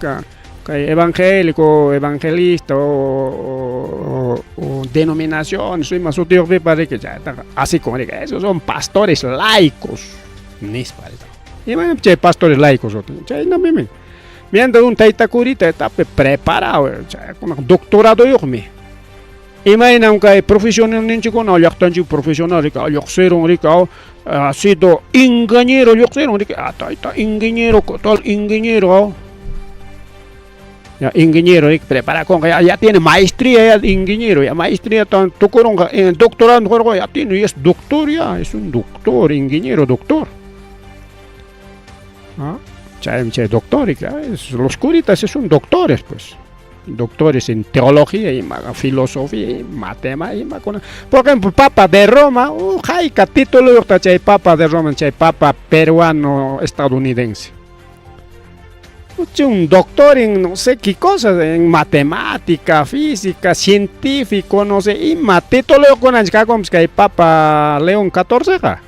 kay evangélico, evangelista o denominación, ima sutiyuqpipas riki chaytaqa así como riki, esos son pastores laicos, nispa. Imaynapim chay pastores laicos chaynapimi. Mientras un tayta curita está preparado, chaykunaqa doctoradoyuqmi. Imaynam kay profesional ninchikkuna llaqtanchik profesional riki, lluqsirun riki, ha sido ingeniero lluqsirun riki, ah, tayta ingeniero, tal ingeniero. Ya ingeniero riki preparakunqa, ya, ya tiene maestría ya ingeniero, ya maestría tukurunqa, doctorado ya tiene, y es doctor ya, es un doctor, ingeniero, doctor. ¿Ah? Chay, chay doctor, los curitas son doctores, pues. Doctores en teología y filosofía y matemática. Por ejemplo, Papa de Roma, hayka título chay Papa de Roma, chay Papa peruano estadounidense. Un doctor en no sé qué cosas, en matemática, física, científico, no sé, y título con que Papa León XIV.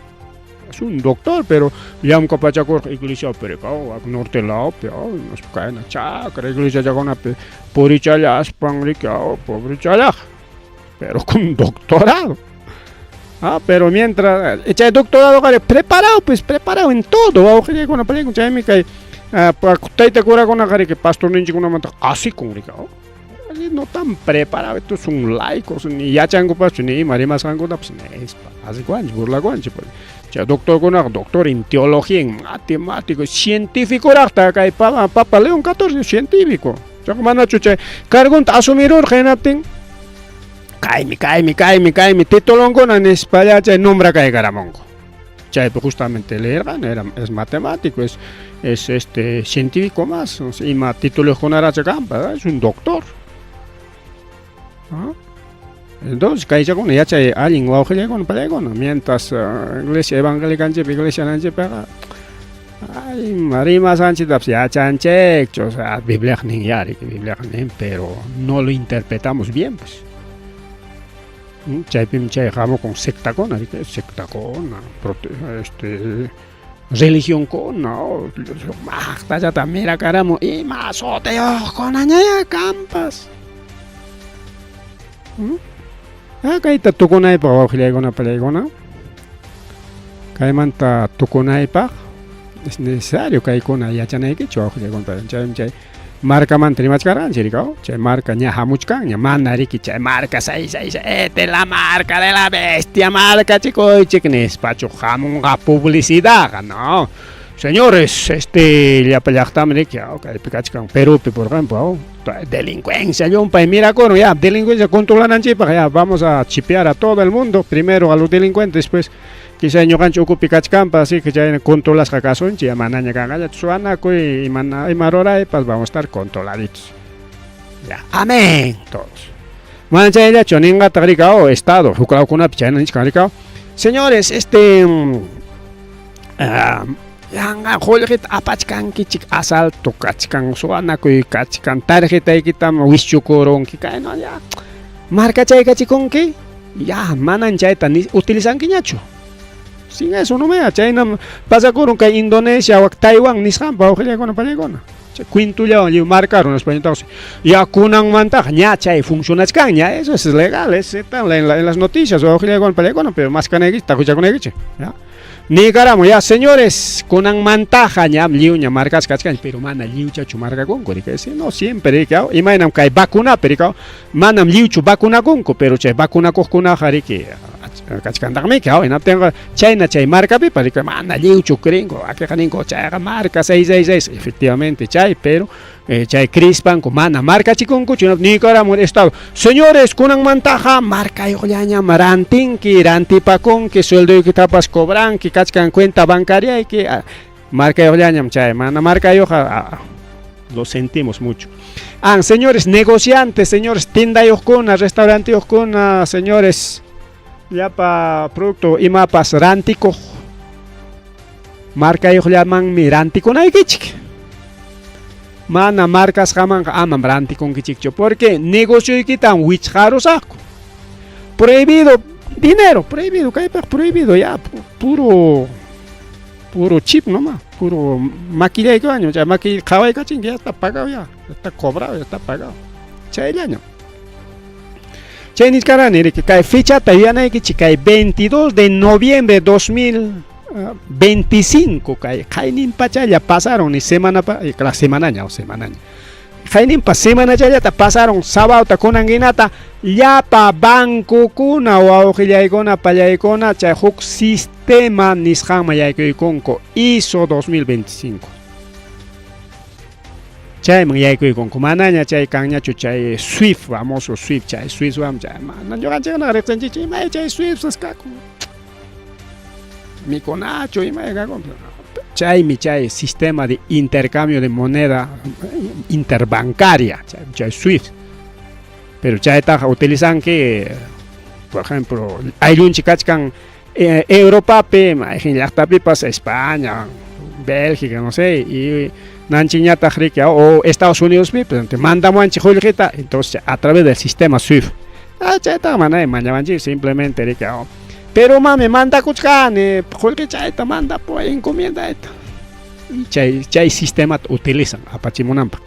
Es un doctor, pero llamkapachakurqa iglesia pero norte lawpi, nos kayna chakra iglesia chakunapi purichallaspan riki, pobrechallaq, pero con doctorado. Ah, pero mientras, chay doctorado preparado, pues preparado en todo, chaymi kay Tayta curakunaqa riki pastorninchikkunamanta asikun riki. No tan preparado, estos son laicos, ni yachankupaschu ni ima rimasqankutapas nispa asikuwanchik, burlakuwanchik. Chay doctorkunaqa doctor en teología, en matemático, científicoraqta kay Papa León XIV científico. Chaqa manachu chay cargunta asumirurqa hinaptin kaymi, kaymi, kaymi, kaymi titulonkuna nispalla chay nombra kaykaramunku. Chaypi justamente leerqani, era es matemático, es es este científico más, no sé, ima titulokunaracha kanpa, es un doctor. ¿Ah? Entonces, kaychakuna yachay allin wawqillaykuna pallaykuna, mientras iglesia evangélicanchikpi, iglesia nanchikpiqa ay rimasqanchiktapas yachanchikchu, o sea, Bibliaqa nin ya, riki, Bibliaqa nin, pero no lo interpretamos bien, pues. Chaypim chay hamukun sectakuna, riki, sectakuna, este religionkuna, maqtallata mirakaramun ima sutiyuqkunañayá kanpas. Ah, kayta tukunaypaq wawqillaykuna pallaykuna, kaymanta tukunaypaq es necesario kaykuna yachanaykichu wawqillaykuna pallaykuna. Chaymi chay markamanta rimachkarqanchik rikaw, chay marka ña hamuchkanña, mana riki chay marka 667 la marca de la bestia markachikuychik nispachu hamunqa publicidadqa, no. Señores, este llapa llaqtami riki, kaypi kachkan Perupi, por ejemplo, delincuencia llumpay mirakurun, ya, delincuencia controlananchikpaq, ya, vamos a chipear a todo el mundo, primero a los delincuentes, después quizá ñuqanchik ukupi kachkanpas, así que chayna controlasqa kasunchik, ya manaña kanqallachu suwanakuy, ima, ima ruraypas, vamos a estar controladitos. Ya, amén, todos. Mana chayllachu ninqataq rika, oh, Estado, huk lawkunapi chayna nichkan rika, señores, este yanqa qullqita apachkankichik, asalto kachkan, suwanakuy kachkan, tarjetaykitam wischukurunki, kayna ya, markachaykachikunki, ya, manan chayta ni utilizankiñachu. Sin eso no me, chaynam pasakurun kay Indonesia wak Taiwán nisqanpa wawqillaykuna pallaykuna. Chay kwintullawan lliw marcarun españoltaqa. Ya kunanmantaqa ña chay funcionachkanña, eso es legal, es está en, la, en las noticias wawqillaykuna pallaykuna, pero maskanaykichik, takuchakunaykichik, ya. Niykaramun, ya señores, kunanmantaqa ñam lliwña marcasqa kachkan, pero mana lliwchachu marcakunku, riki, no siempre, riki, imaynam kay vacunapi, riki, manam lliwchu vacunakunku, pero chay vacunakuqkunaqa, riki, kachkantaqmiki, hinaptinqa chayna chay marcapipas, riki, mana lliwchu creenku, wakinqa ninku chayqa marca 666, efectivamente chay, pero chay crispanku mana marcachikunkuchu, niykaramun Estado, señores, kunanmantaqa markayuqllañam rantinki, rantipakunki, sueldoykitapas cobranki, kachkan cuenta bancariayki, markayuqllañam chay, mana markayuqqa, lo sentimos mucho. Ah, señores negociantes, señores tiendayuqkuna, restauranteyuqkuna, señores, llapa producto imapas rantikuq, markayuqllamanmi rantikunaykichik. Mana markasqamanqa amam rantikunkichikchu, porque negocioykitam wichqarusaqku. Prohibido dinero, prohibido, kaypaq prohibido, ya, puro puro chip nomás, puro maquillaykuaño, chay maqui qhawaykachinki, ya está pagado ya, ya está cobrado, ya está pagado. Chayllaño. Chay nichkarani, riki, kay fechata yuyanaykichik, kay 22 de noviembre 2025, kay qayninpachalla pasaron, ni semana pa, la semanaña o semanaña. Qayninpa semanachallata pasaron, sábado kunanginata, llapa bancokuna, wawqillaykuna, pallaykuna, chay huk sistema nisqanman yaykuykunku, ISO 2025. Chayman yaykuykunku, manaña chay kanñachu chay SWIFT, famoso SWIFT, chay SWIFT chay mana ñuqanchikna riqsinchikchu, imay chay SWIFT kakun. Mikunachu imay kakun. Chaymi chay sistema de intercambio de moneda interbancaria, chay SWIFT. Pero chaytaqa utilizanki, por ejemplo, ayllunchik kachkan Europapi, mayqin llaqtapipas, España, Bélgica, no sé, y nanchikñataq riki o Estados Unidospi, pues, mandamuwanchik qullqita, entonces a través del sistema SWIFT. Ah, chaytaqa mana mañawanchik, simplemente riki, pero mami mandakuchkani, qullqi chayta mandapuway encomiendayta. Y chay chay sistemata utilizan apachimunanpaq.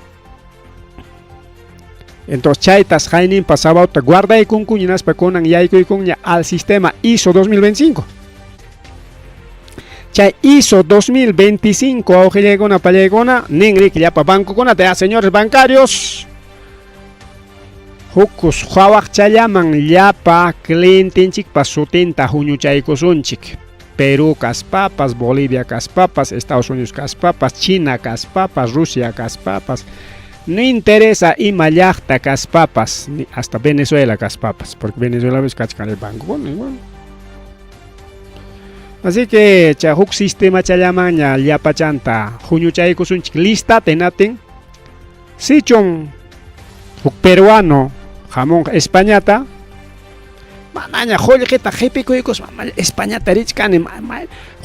Entonces chaytas qayninpa sábado guardaykunku hinaspa kunan yaykuykunña al sistema ISO 2025. Chay ISO 2025 wawqillaykuna pallaykuna nin riki llapa bancokunata ya señores bancarios hukus hawaqchallaman llapa clientenchikpa sutinta huñuchaykusunchik. Perú kaspapas, Bolivia kaspapas, Estados Unidos kaspapas, China kaspapas, Rusia kaspapas, no interesa ima llaqta kaspapas, ni hasta Venezuela kaspapas, porque Venezuela kachkan el banco igual. Así que chay huk sistema challamaña llapachanta huñuchaykusunchik listata hinaptin sichun huk peruano hamunqa Españata manaña qullqita qhipikuykuspa Españata richkani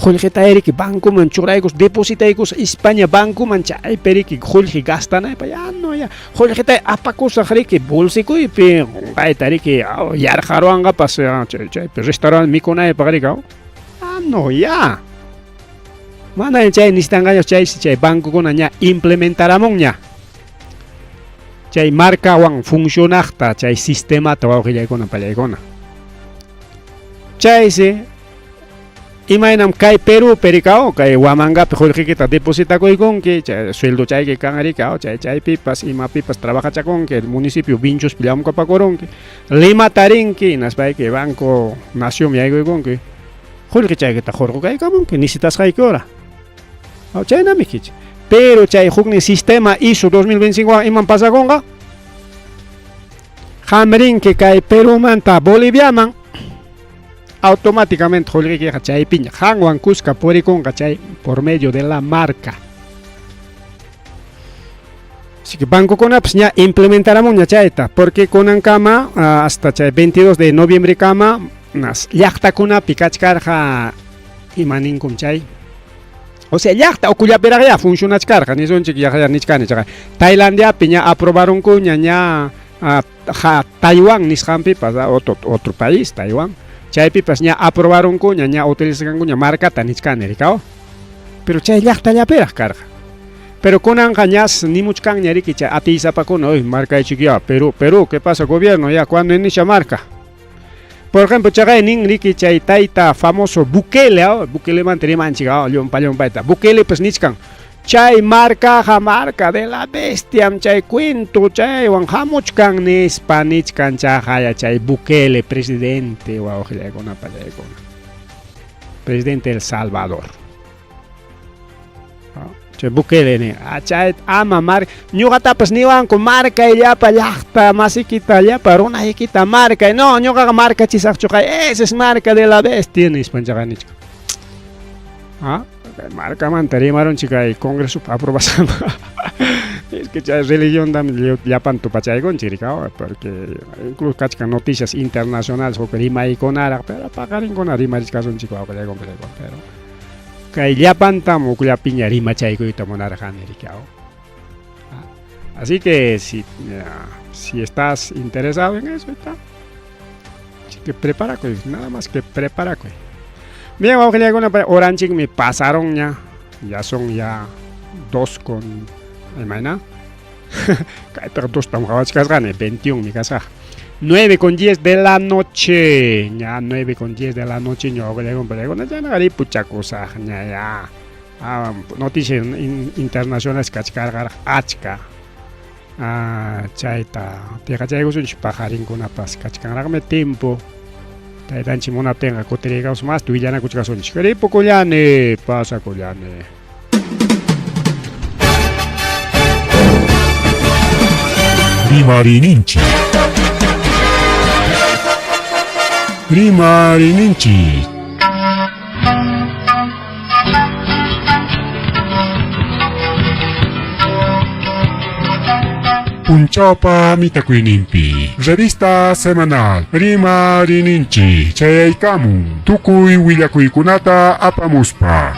qullqita riki bancoman churaykus depositaykus España bancoman chaypi riki qullqi gastanaypaq ya no ya qullqita apakusaq riki bolsikuypi qunqayta riki yarqaruwanqapas chaypi restaurante mikunaypaq riki ah no ya mana chay necesitanqaña chaysi chay bancokuna ña implementaramunña chay markawan funcionaqta chay sistemata wawqillaykuna pallaykuna chaysi imaynam kay Perú rikaw kay Huamangapi qullqiykita depositakuykunki chay sueldo chayki kan rikaw chay chaypipas imapipas trabajachakunki el municipio Vinchuspi llamkapakurunki Limata rinki hinaspayki Banco Nación yaykuykunki qullqi chaykita hurqukaykamunki necesitasqayki hora chaynami kichik pero chay huknin sistema ISO 2025 iman pasakunqa qam rinki kay Perumanta Boliviaman automáticamente qullqiykiqa chaypiña qanwan kuska purikunqa chay por medio de la marca. Así que bancokunapas ña implementaramunña chayta porque kunankama hasta chay 22 de noviembre kama llaqtakunapi kachkarqa ima ninkum chay o sea llaqta ukullapiraq ya funcionachkarqa nisunchik ya nichkani chaqa Tailandiapi ña aprobarunkuña ña Taiwán nisqanpipas otro otro país Taiwán chaypipas ña aprobarunkuña ña utilizankuña marcata nichkani rikaw pero chay llaqtallapiraq karqa pero kunanqa ñas nimuchkanña riki chay atiysapakuna uy markaychik ya Perú Perú ¿qué pasa gobierno ya cuando inicia marca? Por ejemplo, chaqay nin riki chay tayta famoso Bukele, Bukelemanta rimanchik llumpa llumpayta Bukele pues nichkan chay markaqa marca de la bestiam chay cuento chaywan hamuchkan nispa nichkan chaqaya chay Bukele presidente wawqillaykuna pallaykuna presidente El Salvador chay Bukele ni chay ama mar ñuqatapas niwanku markay llapa llaqta masikita llapa runaykita markay no ñuqaqa markachisaqchu kay esa es marca de la bestia nispan chaqa nichkan ah markamanta rimarunchik kay congreso aprobasqanqa es que chay religiontami llapan tupachaykunchik rikaw porque incluso kachkan noticias internacionales huk rimaykunaraq pero paqarinkuna rimarichkasunchik wawqillaykuna pero kay llapantam hukllapiña rimachaykuyta munarqani rikaw así que si si estás interesado en eso está así que preparakuy nada más que preparakuy bien wawqillaykuna horanchikmi pasaronña ya son ya 2 con imayna kaypiqa dostam qhawachkasqani 21 mi kasqa 9 con 10 de la noche ña 9 con 10 de la noche ña wawqillaykuna ya ripuchakusaqña ya noticias internacionales kachkarqaraq achka chayta tiqachaykusunchik paqarinkunapas kachkanraqmi tiempo taytanchik munaptinqa kutiriykamus masta willanakuchkasunchik ripukullani pasakullani. Rimarininchik. Rimarininchik. Punchawpa mitakuyninpi. Revista semanal Rimarininchik chayaykamun tukuy willakuykunata apamuspa.